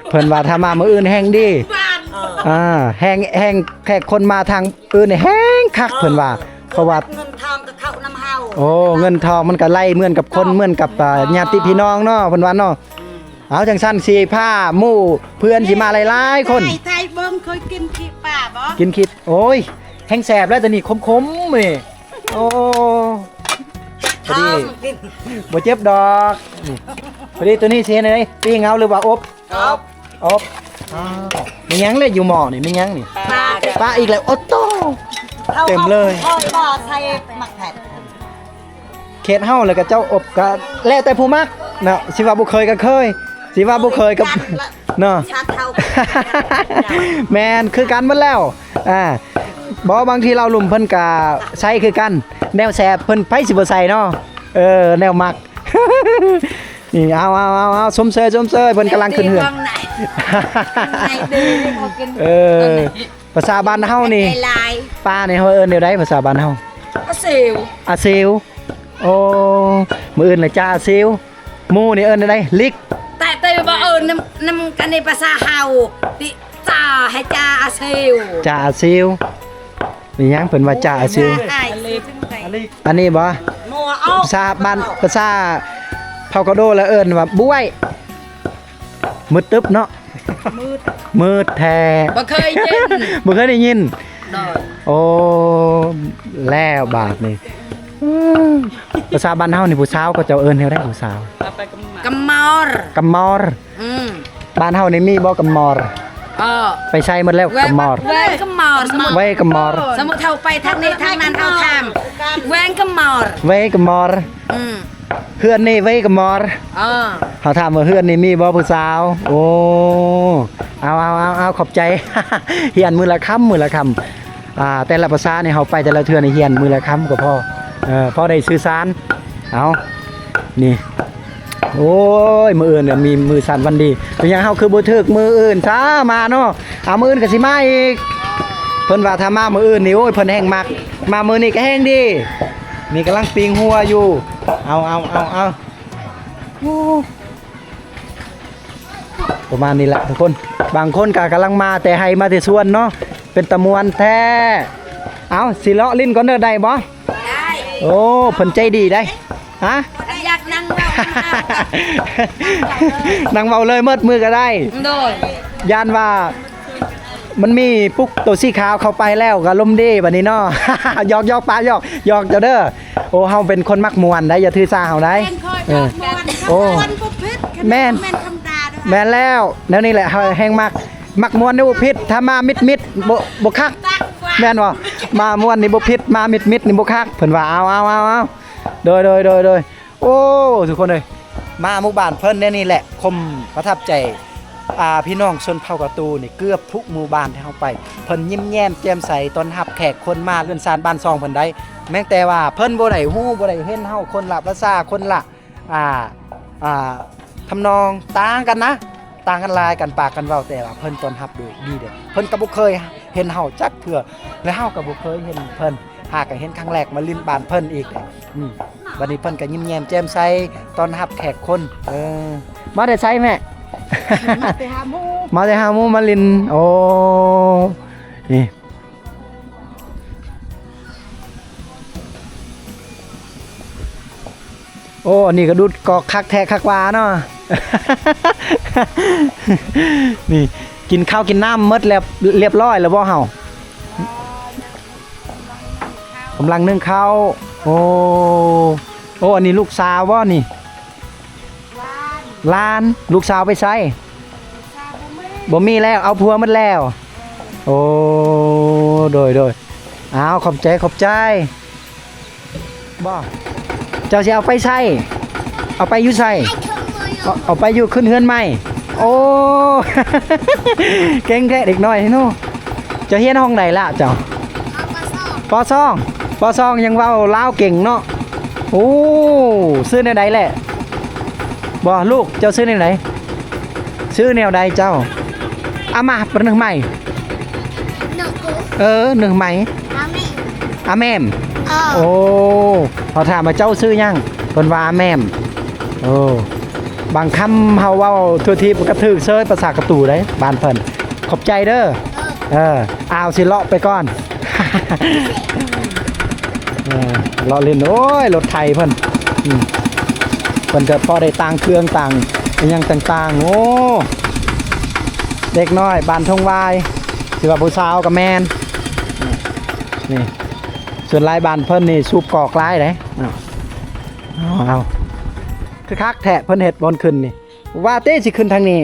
ເພິ່ນວ່າຖ້າມາມື້ອື່ນແຮງດີ. ເອີ ອ່າ ແຮງ ແຮງແຂກຄົນມາທາງອື່ນແຮງຄັກ ເອີ ເພິ່ນວ່າ ເພາະວ່າເງິນທອງກໍເຂົ້ານຳເຮົາ. ໂອ້ ເງິນທອງມັນກໍໄຫຼເໝືອນກັບຄົນ ເໝືອນກັບ ອ່າ ຍາດຕິພີ່ນ້ອງເນາະ ເພິ່ນວ່າເນາະ. ອືມ ເອົາ ຈັ່ງຊັ້ນຊິພາໝູ່ເພື່ອນຊິມາຫຼາຍໆຄົນ. ໄທ ໄທເບິ່ງ ເຄີຍກິນຂີ້ປາບໍ່? ກິນຂີ້ ໂອ້ຍ ແຮງແຊບແລ້ວ ຕົວນີ້ຂົມໆນີ້. ໂອ້ ພໍດີ ບໍ່ເຈັບດອກ. ນີ້ ພໍດີ ຕົວນີ້ຊິເຮັດແນວໃດ? ປີ້ງເອົາ ຫຼືວ່າອົບ? ອົບ ອົບ. ອ້າວ ແມ່ນຫຍັງແລະຢູ່ໝໍ້ນີ້? ແມ່ນຫຍັງນີ້? ປາ ປາອີກແລ້ວ. ໂອ້ໂຕ ເຕັມເລີຍ. ເຮົາບໍ່ໃສ່ໝາກແພັດ. ເຂດເຮົາແລ້ວກໍເຈົ້າອົບ ກໍແລ້ວແຕ່ຜູ້ມັກເນາະ. ຊິວ່າບໍ່ເຄີຍກໍເຄີຍ ຊິວ່າບໍ່ເຄີຍກໍເນາະ. ແມ່ນ ຄືກັນໝົດແລ້ວ. ອ່າ ບໍ່ ບາງທີເຫຼົ້າລຸ່ມເພິ່ນກະໃສ່ຄືກັນ ແນວແຊບເພິ່ນໃຜຊິບໍ່ໃສ່ເນາະ. ເອີ ແນວມັກ. ນີ້ ເອົາ ເອົາ ເອົາ ເອົາ ຊົມເຊີຍ ຊົມເຊີຍ ເພິ່ນກຳລັງຂຶ້ນເຮືອນ. ເອີ ພາສາບ້ານເຮົານີ້ ປານີ້ເຮົາເອີ້ນແນວໃດ ພາສາບ້ານເຮົາ? ອາເຊວ ອາເຊວ. ໂອ້ ມື້ອື່ນລະຈ່າເຊວ. ໝູ່ນີ້ເອີ້ນແນວໃດ? ລິກ. ແຕ່ ແຕ່ວ່າເອີ້ນນຳ ນຳກັນໃນພາສາເຮົາຕິ ຈ່າ ໃຫ້ຈ່າອາເຊວ ຈ່າອາເຊວ. ມີຫຍັງເພິ່ນວ່າຈ່າອາເຊວ? ອັນນີ້ບໍ່? ພາສາບ້ານ ພາສາເຜົ່າກະໂດລະເອີ້ນວ່າບວຍ. ມືດຕຶບເນາະ. ມືດ ມືດແທ້. ບໍ່ເຄີຍໄດ້ຍິນ ບໍ່ເຄີຍໄດ້ຍິນ. ໂດຍ ໂອ້ ແລ້ວບາດນີ້ ພາສາບ້ານເຮົານີ້ ຜູ້ສາວເຂົາເຈົ້າເອີ້ນແນວໃດ ຜູ້ສາວ? ກຳມອນ ກຳມອນ. ອືມ ບ້ານເຮົານີ້ມີບໍ່ກຳມອນ? ເອີ ໄປໃສໝົດແລ້ວ? ກະໝໍດ ແວງກະໝໍດ ແວງກະໝໍດ ສົມມຸດເຮົາໄປທາງນີ້ທາງນັ້ນ ເຮົາຖາມ ແວງກະໝໍດ ແວງກະໝໍດ ອືມ ເຮືອນນີ້ເວີຍກະໝໍດ ເອີ ເຮົາຖາມວ່າເຮືອນນີ້ມີບໍ່ຜູ້ສາວ? ໂອ້ ເອົາໆໆໆ ຂອບໃຈ ຮຽນມື້ລະຄຳ ມື້ລະຄຳ ອ່າ ແຕ່ລະພາສານີ້ເຮົາໄປແຕ່ລະເທື່ອນີ້ຮຽນມື້ລະຄຳກໍພໍ ເອີ ພໍໄດ້ສື່ສານ ເອົາ ນີ້ ໂອ້ຍ ມື້ອື່ນນະມີມື້ສັນວັນດີ ເປັນຫຍັງເຮົາຄືບໍ່ຖືກມື້ອື່ນຊະມາເນາະ? ເອົາ ມື້ອື່ນກໍຊິມາອີກ ເພິ່ນວ່າຖ້າມາມື້ອື່ນນີ້ ໂອ້ຍ ເພິ່ນແຮ່ງມັກ ມາມື້ນີ້ກໍແຮ່ງດີ ນີ້ກຳລັງປີ້ງຫົວຢູ່ ເອົາໆໆ ໂອ້ ປະມານນີ້ແຫຼະທຸກຄົນ ບາງຄົນກໍກຳລັງມາແຕ່ໄຮ່ມາແຕ່ສວນເນາະ ເປັນຕາມ່ວນແທ້ ເອົາ ຊິເລາະຫຼິ້ນກ່ອນເດີ ໄດ້ບໍ່? ໄດ້ ໂອ້ ເພິ່ນໃຈດີໄດ໋ ຮະ ຢາກນັ່ງເວົ້ານຳ ນັ່ງເວົ້າເລີຍ ໝົດມື້ກໍໄດ້ ໂດຍ ຢ້ານວ່າມັນມີປຸກໂຕສີຂາວເຂົ້າໄປແລ້ວກໍອາລົມດີບັດນີ້ເນາະ ຫຍອກໆ ປະຫຍອກ ຫຍອກເຈົ້າເດີ ໂອ້ ເຮົາເປັນຄົນມັກມ່ວນໄດ໋ ຢ່າຖືສາເຮົາໄດ໋ ເອີ ໂອ້ ແມ່ນ ແມ່ນແລ້ວ ແນວນີ້ແຫຼະ ເຮົາແຮ່ງມັກ ມັກມ່ວນນີ້ບໍ່ຜິດ ຖ້າມາມິດໆ ບໍ່ ບໍ່ຄັກ ແມ່ນບໍ່? ມາມ່ວນນີ້ບໍ່ຜິດ ມາມິດໆ ນີ້ບໍ່ຄັກ ເພິ່ນວ່າ ເອົາໆໆໆ ໂດຍໆໆໆ ໂອ້ ທຸກຄົນເອີຍ ມາໝູ່ບ້ານເພິ່ນແນວນີ້ແຫຼະ ຄົມປະທັບໃຈ ອ່າ ພີ່ນ້ອງຊົນເຜົ່າກະຕູນີ້ ເກືອບທຸກໝູ່ບ້ານທີ່ເຮົາໄປ ເພິ່ນຍິ້ມແຍ້ມແຈ່ມໃສຕ້ອນຮັບແຂກຄົນມາເຮືອນຊານບ້ານຊ່ອງເພິ່ນໄດ໋ ແມ້ແຕ່ວ່າເພິ່ນບໍ່ໄດ້ຮູ້ ບໍ່ໄດ້ເຫັນເຮົາ ຄົນລະພາສາ ຄົນລະ ອ່າ ອ່າ ທຳນອງຕ່າງກັນນະ ຕ່າງກັນຫຼາຍ ການປາກການເວົ້າ ແຕ່ວ່າເພິ່ນຕ້ອນຮັບໂດຍດີເດ້ ເພິ່ນກໍບໍ່ເຄີຍເຫັນເຮົາຈັກເທື່ອ ແລະເຮົາກໍບໍ່ເຄີຍເຫັນເພິ່ນ ຫາກະເຫັນຄັ້ງແລກມາຫຼິ້ນບ້ານເພິ່ນອີກເດ້ ອືມ ບັດນີ້ເພິ່ນກໍຍິ້ມແຍ້ມແຈ່ມໃສຕ້ອນຮັບແຂກຄົນ ເອີ ມາແຕ່ໃສແມ່? ມາແຕ່ຫາໝູ່ ມາແຕ່ຫາໝູ່ມາຫຼິ້ນ ໂອ້ ນີ້ ໂອ້ ອັນນີ້ກໍດູດກອກຄັກແທ້ຄັກວ່າເນາະ ນີ້ ກິນເຂົ້າກິນນ້ຳໝົດແລ້ວ ລຽບຮ້ອຍແລ້ວບໍ່ເຮົາ? ກຳລັງໜຶ້ງເຂົ້າ ໂອ້ ໂອ້ ອັນນີ້ລູກສາວບໍ່ນີ້? ຫຼານ ລູກສາວໄປໃສ? ບໍ່ມີແລ້ວ ເອົາຜົວໝົດແລ້ວ ໂອ້ ໂດຍໆ ອ້າວ ຂອບໃຈ ຂອບໃຈ ບໍ່ ເຈົ້າຊິເອົາໄປໃສ? ເອົາໄປຢູ່ໃສ? ເອົາ ເອົາໄປຢູ່ຂຶ້ນເຮືອນໃໝ່ ໂອ້ ເກັ່ງແທ້ເດັກນ້ອຍເນາະ ເຈົ້າຮຽນຫ້ອງໃດລະເຈົ້າ? ປໍສອງ ປໍສອງ ຍັງເວົ້າລາວເກັ່ງເນາະ ໂອ້ ຊື່ແນວໃດແຫຼະ? ບໍ່ ລູກເຈົ້າຊື່ແນວໃດ? ຊື່ແນວໃດເຈົ້າ? ອາ ມາ ປະໜຶ່ງໃໝ່ ເອີ ໜຶ່ງໃໝ່ ອາແມມ ໂອ້ ເຮົາຖາມວ່າເຈົ້າຊື່ຫຍັງ? ເພິ່ນວ່າອາແມມ ໂອ້ ບາງຄຳເຮົາເວົ້າທົ່ວທີບມັນກໍຖືກເຊີຍ ພາສາກະຕູໃດ໋ ບ້ານເພິ່ນ ຂອບໃຈເດີ ເອີ ອ້າວ ຊິເລາະໄປກ່ອນ ເອີ ເລາະຫຼິ້ນ ໂອ້ຍ ລົດໄຖເພິ່ນ ອືມ ເພິ່ນກໍພໍໄດ້ຕ່າງເຄື່ອງຕ່າງອີ່ຫຍັງຕ່າງໆ ໂອ້ ເດັກນ້ອຍບ້ານທົ່ງວາຍ ຊິວ່າຜູ້ສາວກໍແມ່ນ ນີ້ ສ່ວນຫຼາຍບ້ານເພິ່ນນີ້ສູບກອກຫຼາຍເດ້ ເອົາ ເອົາ ຄືຄັກແທ້ ເພິ່ນເຮັດບ່ອນຂຶ້ນນີ້ ວ່າຕິຊິຂຶ້ນທາງນີ້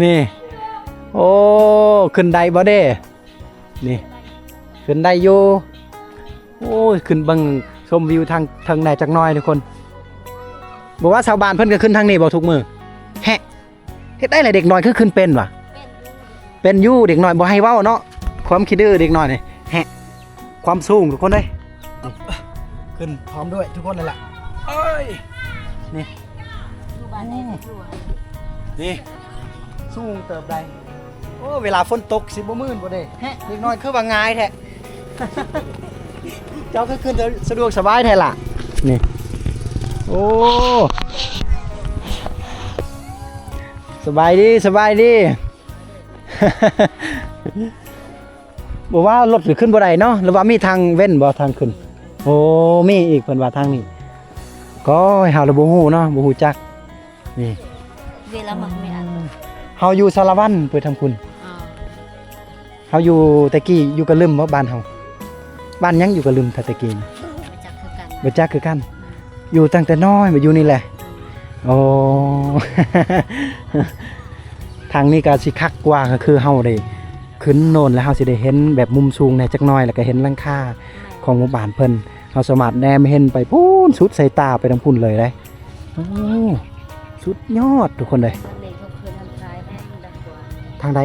ນີ້ ໂອ້ ຂຶ້ນໄດ້ບໍ່ເດ້? ນີ້ ຂຶ້ນໄດ້ຢູ່ ໂອ້ຍ ຂຶ້ນເບິ່ງຊົມວິວທາງເທິງແດ່ຈັກໜ້ອຍທຸກຄົນ ບໍ່ວ່າຊາວບ້ານເພິ່ນກໍຂຶ້ນທາງນີ້ບໍ່ທຸກມື້ ແຮະ ເຮັດໄດ້ແຫຼະ ເດັກນ້ອຍຄືຂຶ້ນເປັນຫວາ? ເປັນຢູ່ ເປັນຢູ່ ເດັກນ້ອຍບໍ່ໃຫ້ເວົ້າເນາະ ຄວາມຂີ້ດື້ເດັກນ້ອຍນີ້ ແຮະ ຄວາມສູງທຸກຄົນເອີຍ ຂຶ້ນພ້ອມດ້ວຍທຸກຄົນນັ້ນລະ ເອີຍ ນີ້ ຢູ່ບ້ານໃດກໍຢູ່ ນີ້ ສູງເຕີບໃດ ໂອ້ ເວລາຝົນຕົກຊິບໍ່ມື່ນບໍ່ເດ້ ແຮະ ເດັກນ້ອຍຄືວ່າງ່າຍແທ້ ເຈົ້າຄືຂຶ້ນສະດວກສະບາຍແທ້ລະ ນີ້ ໂອ້ ສະບາຍດີ ສະບາຍດີ ບໍ່ວ່າລົດກໍຂຶ້ນບໍ່ໄດ້ເນາະ ຫຼືວ່າມີທາງເວັ້ນບໍ່ທາງຂຶ້ນ? ໂອ້ ມີອີກ ເພິ່ນວ່າທາງນີ້ ກໍເຮົາລະບໍ່ຮູ້ເນາະ ບໍ່ຮູ້ຈັກ ນີ້ ເວລາມັກແມ່ນ ເຮົາຢູ່ສາລະວັນໄປທາງພຸ້ນ ເຮົາຢູ່ແຕ່ກີ້ຢູ່ກະລຶມບໍ່ ບ້ານເຮົາ ບ້ານຫຍັງຢູ່ກະລຶມ ແຕ່ກີ້ ບໍ່ຈັກຄືກັນ ບໍ່ຈັກຄືກັນ ຢູ່ຕັ້ງແຕ່ນ້ອຍມາຢູ່ນີ້ແຫຼະ ໂອ້ ທາງນີ້ກໍຊິຄັກກວ່າ ກໍຄືເຮົາໄດ້ຂຶ້ນໂນນແລ້ວ ເຮົາຊິໄດ້ເຫັນແບບມຸມສູງແດ່ຈັກໜ້ອຍ ແລ້ວກໍເຫັນຫຼັງຄາຂອງໝູ່ບ້ານເພິ່ນ ເຮົາສາມາດແນມເຫັນໄປພຸ້ນ ສຸດສາຍຕາໄປທາງພຸ້ນເລີຍເດ້. ໂອ້ ສຸດຍອດທຸກຄົນເອີຍ. ທາງໃດ?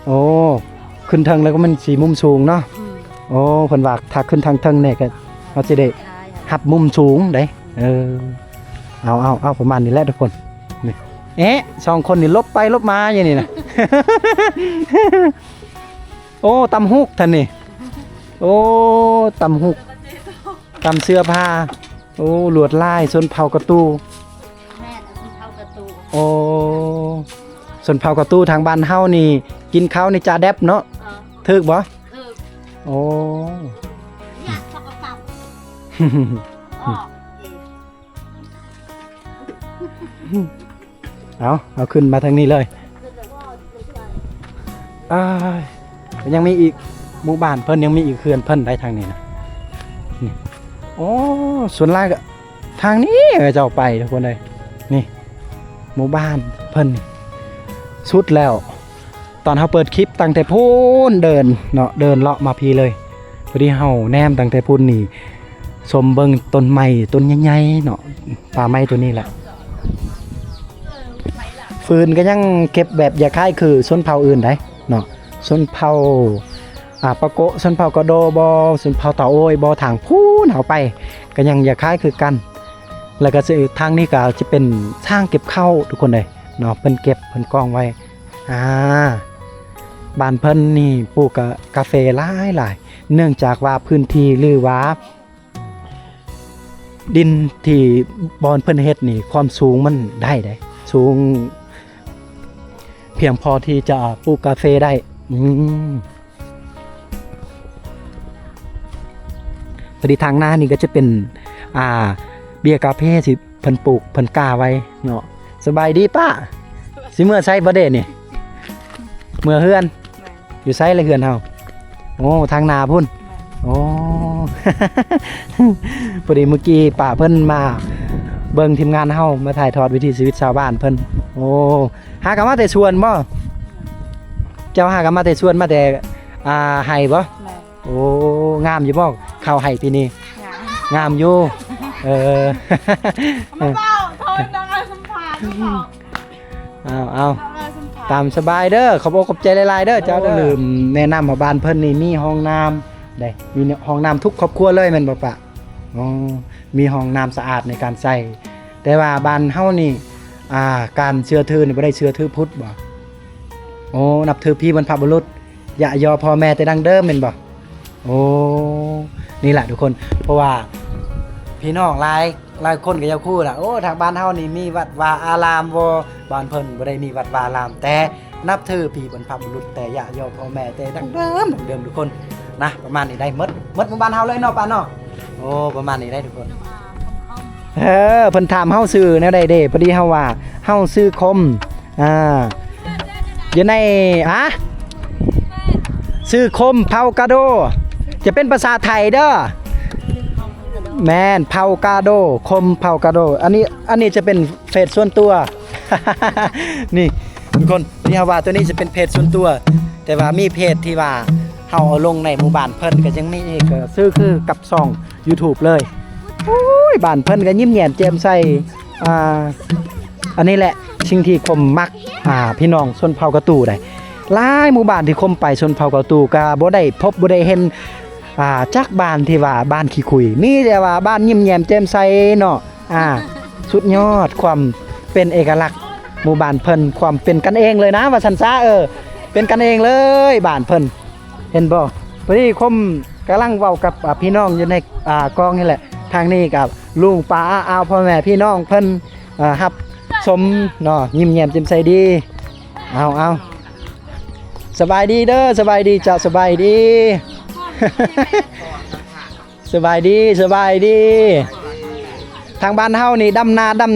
ໂອ້ ຂຶ້ນເທິງແລ້ວກໍມັນຊິມຸມສູງເນາະ. ອືມ ໂອ້ ເພິ່ນວ່າຖ້າຂຶ້ນທາງເທິງແດ່ກໍເຮົາຊິໄດ້ຮັບມຸມສູງເດ້. ເອີ ເອົາ ເອົາ ເອົາ ປະມານນີ້ແຫຼະທຸກຄົນ. ນີ້ ເອະ ສອງຄົນນີ້ຫຼົບໄປຫຼົບມາຢູ່ນີ້ນະ. ໂອ້ ຕຳຫຸກທ່ານນີ້. ໂອ້ ຕຳຫຸກ ຕຳເສື້ອຜ້າ. ໂອ້ ລວດລາຍຊົນເຜົ່າກະຕູ. ແມ່ນ ຊົນເຜົ່າກະຕູ. ໂອ້ ຊົນເຜົ່າກະຕູທາງບ້ານເຮົານີ້ ກິນເຂົ້ານີ້ຈາແດັບເນາະ. ເອີ ຖືກບໍ່? ຖືກ. ໂອ້ ຍາກເຂົາກໍປັບ ອອກອີກ. ເອົາ ເອົາຂຶ້ນມາທາງນີ້ເລີຍ. ອ້າຍ ຍັງມີອີກ ໝູ່ບ້ານເພິ່ນ ຍັງມີອີກເຮືອນເພິ່ນໄດ້ທາງນີ້ນະ. ນີ້ ໂອ້ ສ່ວນຫຼາຍກໍທາງນີ້ເຂົາເຈົ້າໄປທຸກຄົນເອີຍ. ນີ້ ໝູ່ບ້ານເພິ່ນສຸດແລ້ວ. ຕອນເຮົາເປີດຄລິບຕັ້ງແຕ່ພຸ້ນເດີນເນາະ ເດີນເລາະມາພີ້ເລີຍ. ພໍດີເຮົາແນມຕັ້ງແຕ່ພຸ້ນນີ້ ຊົມເບິ່ງຕົ້ນໄມ້ຕົ້ນໃຫຍ່ໆເນາະ ປ່າໄມ້ໂຕນີ້ແຫຼະ. ຟືນກໍຍັງເກັບແບບຄ້າຍໆຄືຊົນເຜົ່າອື່ນໄດ໋ເນາະ ຊົນເຜົ່າ ອາ ປາໂກະ ຊົນເຜົ່າກະໂດບໍ ຊົນເຜົ່າຕາໂອ້ຍບໍ ທາງພຸ້ນເຮົາໄປກໍຍັງຄ້າຍໆຄືກັນ. ແລ້ວກໍທາງນີ້ກໍຈະເປັນທາງເກັບເຂົ້າທຸກຄົນເອີຍເນາະ ເພິ່ນເກັບເພິ່ນກອງໄວ້. ອາ ບ້ານເພິ່ນນີ້ປູກກາ ກາເຟຫຼາຍໆ ເນື່ອງຈາກວ່າພື້ນທີ່ ຫຼືວ່າດິນທີ່ບ່ອນເພິ່ນເຮັດນີ້ ຄວາມສູງມັນໄດ້ເດ້ ສູງພຽງພໍທີ່ຈະປູກກາເຟໄດ້. ອືມ ພໍດີທາງໜ້ານີ້ກໍຈະເປັນ ອ່າ ເບ້ຍກາເຟທີ່ເພິ່ນປູກເພິ່ນກ້າໄວ້ເນາະ. ສະບາຍດີປ້າ ຊິເມືອໃສບໍ່ເດນີ້? ເມືອເຮືອນ. ແມ່ນ. ຢູ່ໃສລະເຮືອນເຮົາ? ໂອ້ ທາງໜ້າພຸ້ນ. ແມ່ນ. ໂອ້ ພໍດີມື້ກີ້ປ້າເພິ່ນມາເບິ່ງທີມງານເຮົາ ມາຖ່າຍທອດວິຖີຊີວິດຊາວບ້ານເພິ່ນ. ໂອ້ ຫາກໍມາແຕ່ສວນບໍ? ເຈົ້າຫາກໍມາແຕ່ສວນ ມາແຕ່ ອ່າ ໄຮ່ບໍ? ແມ່ນ. ໂອ້ ງາມຢູ່ບໍ່ ເຂົ້າໄຮ່ປີນີ້? ງາມ. ງາມຢູ່. ເອີ ມາເວົ້າ ເຮົາຕ້ອງເອົາສຳພາດເຂົາ. ເອົາ ເອົາ ເອົາສຳພາດ. ຕາມສະບາຍເດີ ຂອບອົກຂອບໃຈຫຼາຍໆເດີເຈົ້າເດີ. ລືມແນະນຳວ່າບ້ານເພິ່ນນີ້ມີຫ້ອງນ້ຳເດ້ ມີຫ້ອງນ້ຳທຸກຄອບຄົວເລີຍແມ່ນບໍ່ປະ? ອໍ ມີຫ້ອງນ້ຳສະອາດໃນການໃຊ້. ແຕ່ວ່າບ້ານເຮົານີ້ ອ່າ ການເຊື່ອຖືນີ້ບໍ່ໄດ້ເຊື່ອຖືພຸດບໍ? ໂອ້ ນັບຖືຜີບັນພະບຸລຸດ ຢະຍໍພໍ່ແມ່ແຕ່ດັ້ງເດີມແມ່ນບໍ່? ໂອ້ ນີ້ລະທຸກຄົນ ເພາະວ່າພີ່ນ້ອງຫຼາຍ ຫຼາຍຄົນກໍຢາກຮູ້ລະ ໂອ້ ທາງບ້ານເຮົານີ້ມີວັດວາອາລາມບໍ່? ບ້ານເພິ່ນບໍ່ໄດ້ມີວັດວາອາລາມ ແຕ່ນັບຖືຜີບັນພະບຸລຸດ ແຕ່ຢະຍໍພໍ່ແມ່ແຕ່ດັ້ງເດີມ ດັ້ງເດີມທຸກຄົນນະ. ປະມານນີ້ໄດ້ໝົດ ໝົດໝູ່ບ້ານເຮົາເລີຍເນາະປ້າເນາະ. ໂອ້ ປະມານນີ້ໄດ້ທຸກຄົນ. ເອີ ເພິ່ນຖາມເຮົາຊື່ແນວໃດເດ້ ພໍດີເຮົາວ່າເຮົາຊື່ຄົມ ອ່າ ຢູ່ໃນ ຮະ ຊື່ຄົມເຜົ່າກາໂດ ຈະເປັນພາສາໄທເດີ. ແມ່ນ ເຜົ່າກາໂດ ຄົມເຜົ່າກາໂດ. ອັນນີ້ ອັນນີ້ຈະເປັນເຟສສ່ວນຕົວ ນີ້ທຸກຄົນ ທີ່ເຮົາວ່າຕົວນີ້ຈະເປັນເພຈສ່ວນຕົວ ແຕ່ວ່າມີເພຈທີ່ວ່າເຮົາເອົາລົງໃນໝູ່ບ້ານເພິ່ນ ກໍຍັງມີອີກ ກໍຊື່ຄືກັບຊ່ອງຢູທູບເລີຍ. ໂອ້ຍ ບ້ານເພິ່ນກໍຍິ້ມແຍ້ມແຈ່ມໃສ. ອ່າ ອັນນີ້ແຫຼະສິ່ງທີ່ຄົມມັກ ອ່າ ພີ່ນ້ອງຊົນເຜົ່າກະຕູໄດ໋. ຫຼາຍໝູ່ບ້ານທີ່ຄົມໄປຊົນເຜົ່າກະຕູກໍບໍ່ໄດ້ພົບບໍ່ໄດ້ເຫັນ ອ່າ ຈັກບ້ານທີ່ວ່າບ້ານຂີ້ຂຸຍ ມີແຕ່ວ່າບ້ານຍິ້ມແຍ້ມແຈ່ມໃສເນາະ. ອ່າ ສຸດຍອດຄວາມເປັນເອກະລັກໝູ່ບ້ານເພິ່ນ ຄວາມເປັນກັນເອງເລີຍນະ ວ່າຊັ້ນຊະ. ເອີ ເປັນກັນເອງເລີຍບ້ານເພິ່ນ ເຫັນບໍ່? ພໍດີຄົມກຳລັງເວົ້າກັບ ອ່າ ພີ່ນ້ອງຢູ່ໃນ ອ່າ ກອງນີ້ແຫຼະ. ທາງນີ້ກໍລຸງປ້າອາອາວ ພໍ່ແມ່ພີ່ນ້ອງເພິ່ນ ເອີ ຮັບຊົມເນາະ ຍິ້ມແຍ້ມແຈ່ມໃສດີ. ເອົາ ເອົາ ສະບາຍດີເດີ ສະບາຍດີເຈົ້າ ສະບາຍດີ. ສະບາຍດີ ສະບາຍດີ. ທາງບ້ານເຮົານີ້ດຳນາດຳ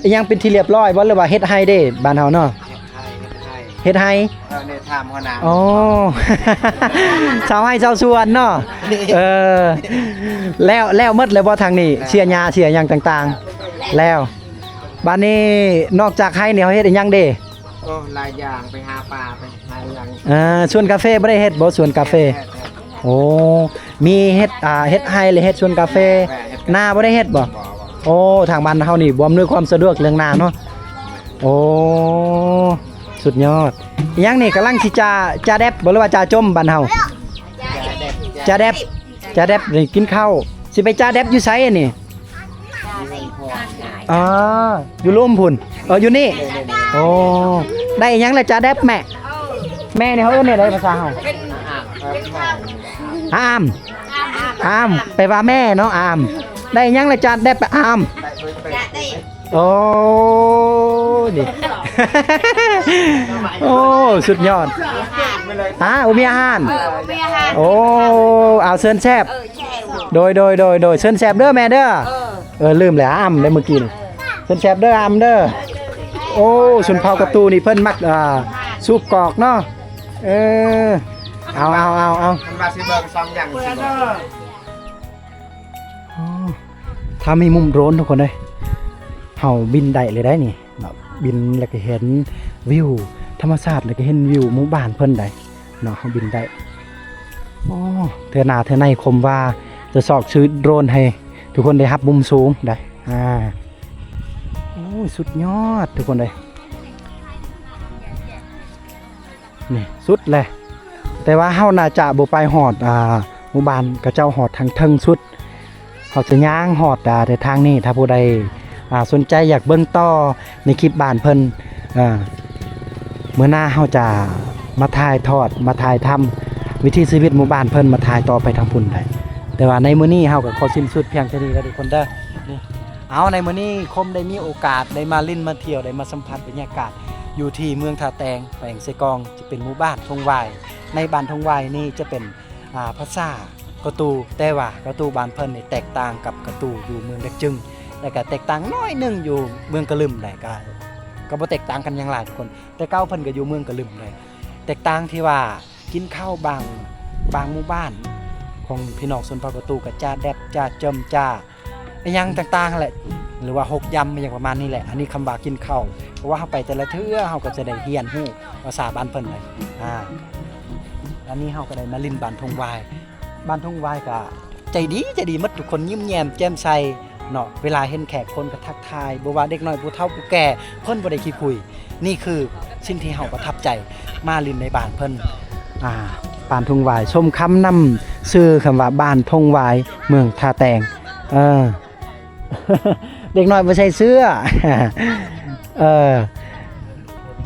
ອີ່ຫຍັງເປັນທີ່ລຽບຮ້ອຍບໍ່ ຫຼືວ່າເຮັດໄຮ່ເດ້ ບ້ານເຮົາເນາະ? ເຮັດໄຮ່ ເຮັດໄຮ່. ເອີ ນີ້ຖາມຫົວໜ້າ. ອໍ ຊາວໄຮ່ຊາວສວນເນາະ. ເອີ ແລ້ວ ແລ້ວໝົດແລ້ວບໍ່ທາງນີ້? ເສຍຫຍ້າເສຍຫຍັງຕ່າງໆ ແລ້ວ. ບາດນີ້ນອກຈາກໄຮ່ນີ້ເຮົາເຮັດອີ່ຫຍັງເດ? ໂອ້ ຫຼາຍຢ່າງ ໄປຫາປາ ໄປຫາຫຍັງ. ເອີ ສວນກາເຟບໍ່ໄດ້ເຮັດບໍ່? ສວນກາເຟ. ເຮັດ ເຮັດ ເຮັດ. ໂອ້ ມີເຮັດ ອ່າ ເຮັດໄຮ່ ຫຼືເຮັດສວນກາເຟ. ເຮັດ ເຮັດ ນາບໍ່ໄດ້ເຮັດບໍ່? ບໍ່ ບໍ່. ໂອ້ ທາງບ້ານເຮົານີ້ບໍ່ອຳນວຍຄວາມສະດວກເລື່ອງນາເນາະ. ໂອ້ ສຸດຍອດ. ອີ່ຫຍັງນີ້ ກຳລັງຊິຈາ ຈາແດັບບໍ່ ຫຼືວ່າຈາຈົ່ມບ້ານເຮົາ? ຈາແດັບ ຈາແດັບ. ຈາແດັບນີ້ກິນເຂົ້າ. ຊິໄປຈາແດັບຢູ່ໃສອັນນີ້? ອໍ ຢູ່ລຸ່ມພຸ້ນ. ເອີ ຢູ່ນີ້. ໂອ້ ໄດ້ອີ່ຫຍັງລະຈາແດັບແມ່? ແມ່ນີ້ເຮົາເອີ້ນແນວໃດພາສາເຮົາ? ອາມ ອາມ ແປວ່າແມ່ເນາະ ອາມ. ໄດ້ອີ່ຫຍັງລະຈາແດັບ ອາມ? ໂອ້ ນີ້ ໂອ້ ສຸດຍອດ. ຮະ ໂອ້ ມີອາຫານ. ເອີ ມີອາຫານ. ໂອ້ ເອົາ ເຊີນແຊບ. ເອີ ແຊບ. ໂດຍ ໂດຍ ໂດຍ ໂດຍ ເຊີນແຊບເດີແມ່ເດີ. ເອີ ເອີ ລືມແລ້ວ ອາມໄດ້ມື້ກີ້ນີ້. ເຊີນແຊບເດີ ອາມເດີ. ໂອ້ ຊົນເຜົ່າກະຕູນີ້ເພິ່ນມັກ ອ່າ ສູບກອກເນາະ. ເອີ ເອົາ ເອົາ ເອົາ ເອົາ ເພິ່ນວ່າຊິເບິ່ງສອງຢ່າງ ຊິເບິ່ງ. ອໍ ຖ້າມີມຸມໂດຣນທຸກຄົນເອີຍ ເຮົາບິນໄດ້ເລີຍໄດ໋ນີ້ເນາະ. ບິນແລ້ວກໍເຫັນວິວທຳມະຊາດ ແລ້ວກໍເຫັນວິວໝູ່ບ້ານເພິ່ນໄດ໋ເນາະ ເຮົາບິນໄດ້. ໂອ້ ເທື່ອໜ້າເທື່ອໃນຄົມວ່າຈະຊອກຊື້ໂດຣນໃຫ້ທຸກຄົນໄດ້ຮັບມຸມສູງໄດ໋. ອ່າ ໂອ້ຍ ສຸດຍອດທຸກຄົນເອີຍ. ນີ້ສຸດແຫຼະ ແຕ່ວ່າເຮົາໜ້າຈະບໍ່ໄປຮອດ ອ່າ ໝູ່ບ້ານຂະເຈົ້າຮອດທາງເທິງສຸດ. ເຮົາຈະຍ່າງຮອດ ອ່າ ແຕ່ທາງນີ້. ຖ້າຜູ້ໃດ ອ່າ ສົນໃຈຢາກເບິ່ງຕໍ່ໃນຄລິບບ້ານເພິ່ນ ອ່າ ມື້ໜ້າເຮົາຈະມາຖ່າຍທອດ ມາຖ່າຍທຳວິຖີຊີວິດໝູ່ບ້ານເພິ່ນ ມາຖ່າຍຕໍ່ໄປທາງພຸ້ນໄດ້. ແຕ່ວ່າໃນມື້ນີ້ເຮົາກໍຂໍສິ້ນສຸດພຽງເທົ່ານີ້ແຫຼະທຸກຄົນເດີ. ນີ້ ເອົາ ໃນມື້ນີ້ຄົມໄດ້ມີໂອກາດໄດ້ມາຫຼິ້ນມາທ່ຽວ ໄດ້ມາສຳຜັດບັນຍາກາດຢູ່ທີ່ເມືອງທ່າແຕງ ແຂວງເຊກອງ ຈະເປັນໝູ່ບ້ານທົ່ງຫວາຍ. ໃນບ້ານທົ່ງຫວາຍນີ້ຈະເປັນ ອ່າ ພາສາກະຕູ ແຕ່ວ່າກະຕູບ້ານເພິ່ນນີ້ແຕກຕ່າງກັບກະຕູຢູ່ເມືອງດາກຈຶງ ແລ້ວກະແຕກຕ່າງໜ້ອຍໜຶ່ງຢູ່ເມືອງກະລຶມໄດ໋. ກະ ກະບໍ່ແຕກຕ່າງກັນຫຍັງຫຼາຍທຸກຄົນ ແຕ່ເກົ່າເພິ່ນກະຢູ່ເມືອງກະລຶມໄດ໋. ແຕກຕ່າງທີ່ວ່າ ກິນເຂົ້າບາງ ບາງໝູ່ບ້ານຂອງພີ່ນ້ອງຊົນເຜົ່າກະຕູ ກະຈາແດັບ ຈາເຈີມ ຈາອີ່ຫຍັງຕ່າງໆຫັ້ນແຫຼະ ຫຼືວ່າຫົກຢຳ ອີ່ຫຍັງປະມານນີ້ແຫຼະ. ອັນນີ້ຄຳວ່າກິນເຂົ້າ ເພາະວ່າເຮົາໄປແຕ່ລະເທື່ອ ເຮົາກໍຈະໄດ້ຮຽນຮູ້ພາສາບ້ານເພິ່ນເລີຍ. ອ່າ ອັນນີ້ເຮົາກໍໄດ້ມາຫຼິ້ນບ້ານທົ່ງຫວາຍ. ບ້ານທົ່ງຫວາຍກໍໃຈດີ ໃຈດີໝົດ ທຸກຄົນຍິ້ມແຍ້ມແຈ່ມໃສເນາະ. ເວລາເຫັນແຂກຄົນກໍທັກທາຍ ບໍ່ວ່າເດັກນ້ອຍ ຜູ້ເຖົ້າ ຜູ້ແກ່ ເພິ່ນບໍ່ໄດ້ຂີ້ຄຸຍ. ນີ້ຄືສິ່ງທີ່ເຮົາປະທັບໃຈ ມາຫຼິ້ນໃນບ້ານເພິ່ນ ອ່າ ບ້ານທົ່ງຫວາຍ ສົມຄຳນຳຊື່ຄຳວ່າບ້ານທົ່ງຫວາຍ ເມືອງທ່າແຕງ. ເອີ ເດັກນ້ອຍບໍ່ໃສ່ເສື້ອ. ເອີ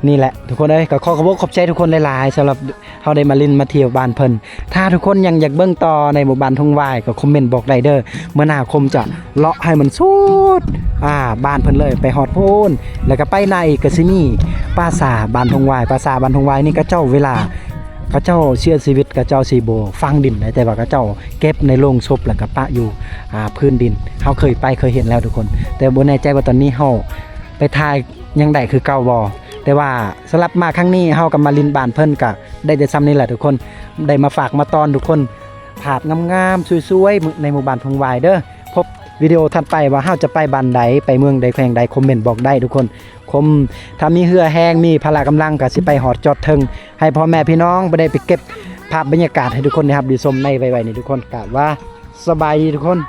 ນີ້ແຫຼະທຸກຄົນເອີຍ ກໍຂໍຂອບອົກຂອບໃຈທຸກຄົນຫຼາຍໆ ສຳລັບ ເຮົາໄດ້ມາຫຼິ້ນມາທ່ຽວບ້ານເພິ່ນ. ຖ້າທຸກຄົນຍັງຢາກເບິ່ງຕໍ່ໃນໝູ່ບ້ານທົ່ງຫວາຍ ກໍຄອມເມັນບອກໄດ້ເດີ. ມື້ໜ້າຄົມຈະເລາະໃຫ້ມັນສຸດ ອ່າ ບ້ານເພິ່ນເລີຍ ໄປຮອດພຸ້ນ ແລ້ວກໍໄປໃນກໍຊິມີປາສາດບ້ານທົ່ງຫວາຍ. ປາສາດບ້ານທົ່ງຫວາຍນີ້ ເຂົາເຈົ້າເວລາ ເຂົາເຈົ້າເສຍຊີວິດ ເຂົາເຈົ້າຊິບໍ່ຝັງດິນໃດ ແຕ່ວ່າເຂົາເຈົ້າເກັບໃນໂລງສົບ ແລ້ວກໍປະຢູ່ ອ່າ ພື້ນດິນ. ເຮົາເຄີຍໄປ ເຄີຍເຫັນແລ້ວທຸກຄົນ ແຕ່ບໍ່ແນ່ໃຈວ່າຕອນນີ້ເຮົາໄປຖ່າຍຍັງໄດ້ຄືເກົ່າບໍ່. ແຕ່ວ່າສຳລັບມາຄັ້ງນີ້ ເຮົາກໍມາຫຼິ້ນບ້ານເພິ່ນ ກໍ ໄດ້ແຕ່ຊ່ຳນີ້ແຫຼະທຸກຄົນ ໄດ້ມາຝາກມາຕ້ອນທຸກຄົນ ພາບງາມໆ ສວຍໆ ໃນໝູ່ບ້ານທົ່ງຫວາຍເດີ. ພົບວິດີໂອຖັດໄປວ່າເຮົາຈະໄປບ້ານໃດ ໄປເມືອງໃດ ແຂວງໃດ ຄອມເມັນບອກໄດ້ທຸກຄົນ. ຄົມ ຖ້າມີເຮືອແຮງ ມີພະລະກຳລັງ ກໍຊິໄປຮອດຈອດເຖິງ ໃຫ້ພໍ່ແມ່ພີ່ນ້ອງບໍ່ໄດ້ໄປເກັບພາບບັນຍາກາດໃຫ້ທຸກຄົນໄດ້ຮັບໄດ້ຊົມໃນໄວໆນີ້ທຸກຄົນ. ກະວ່າສະບາຍດີທຸກຄົນ.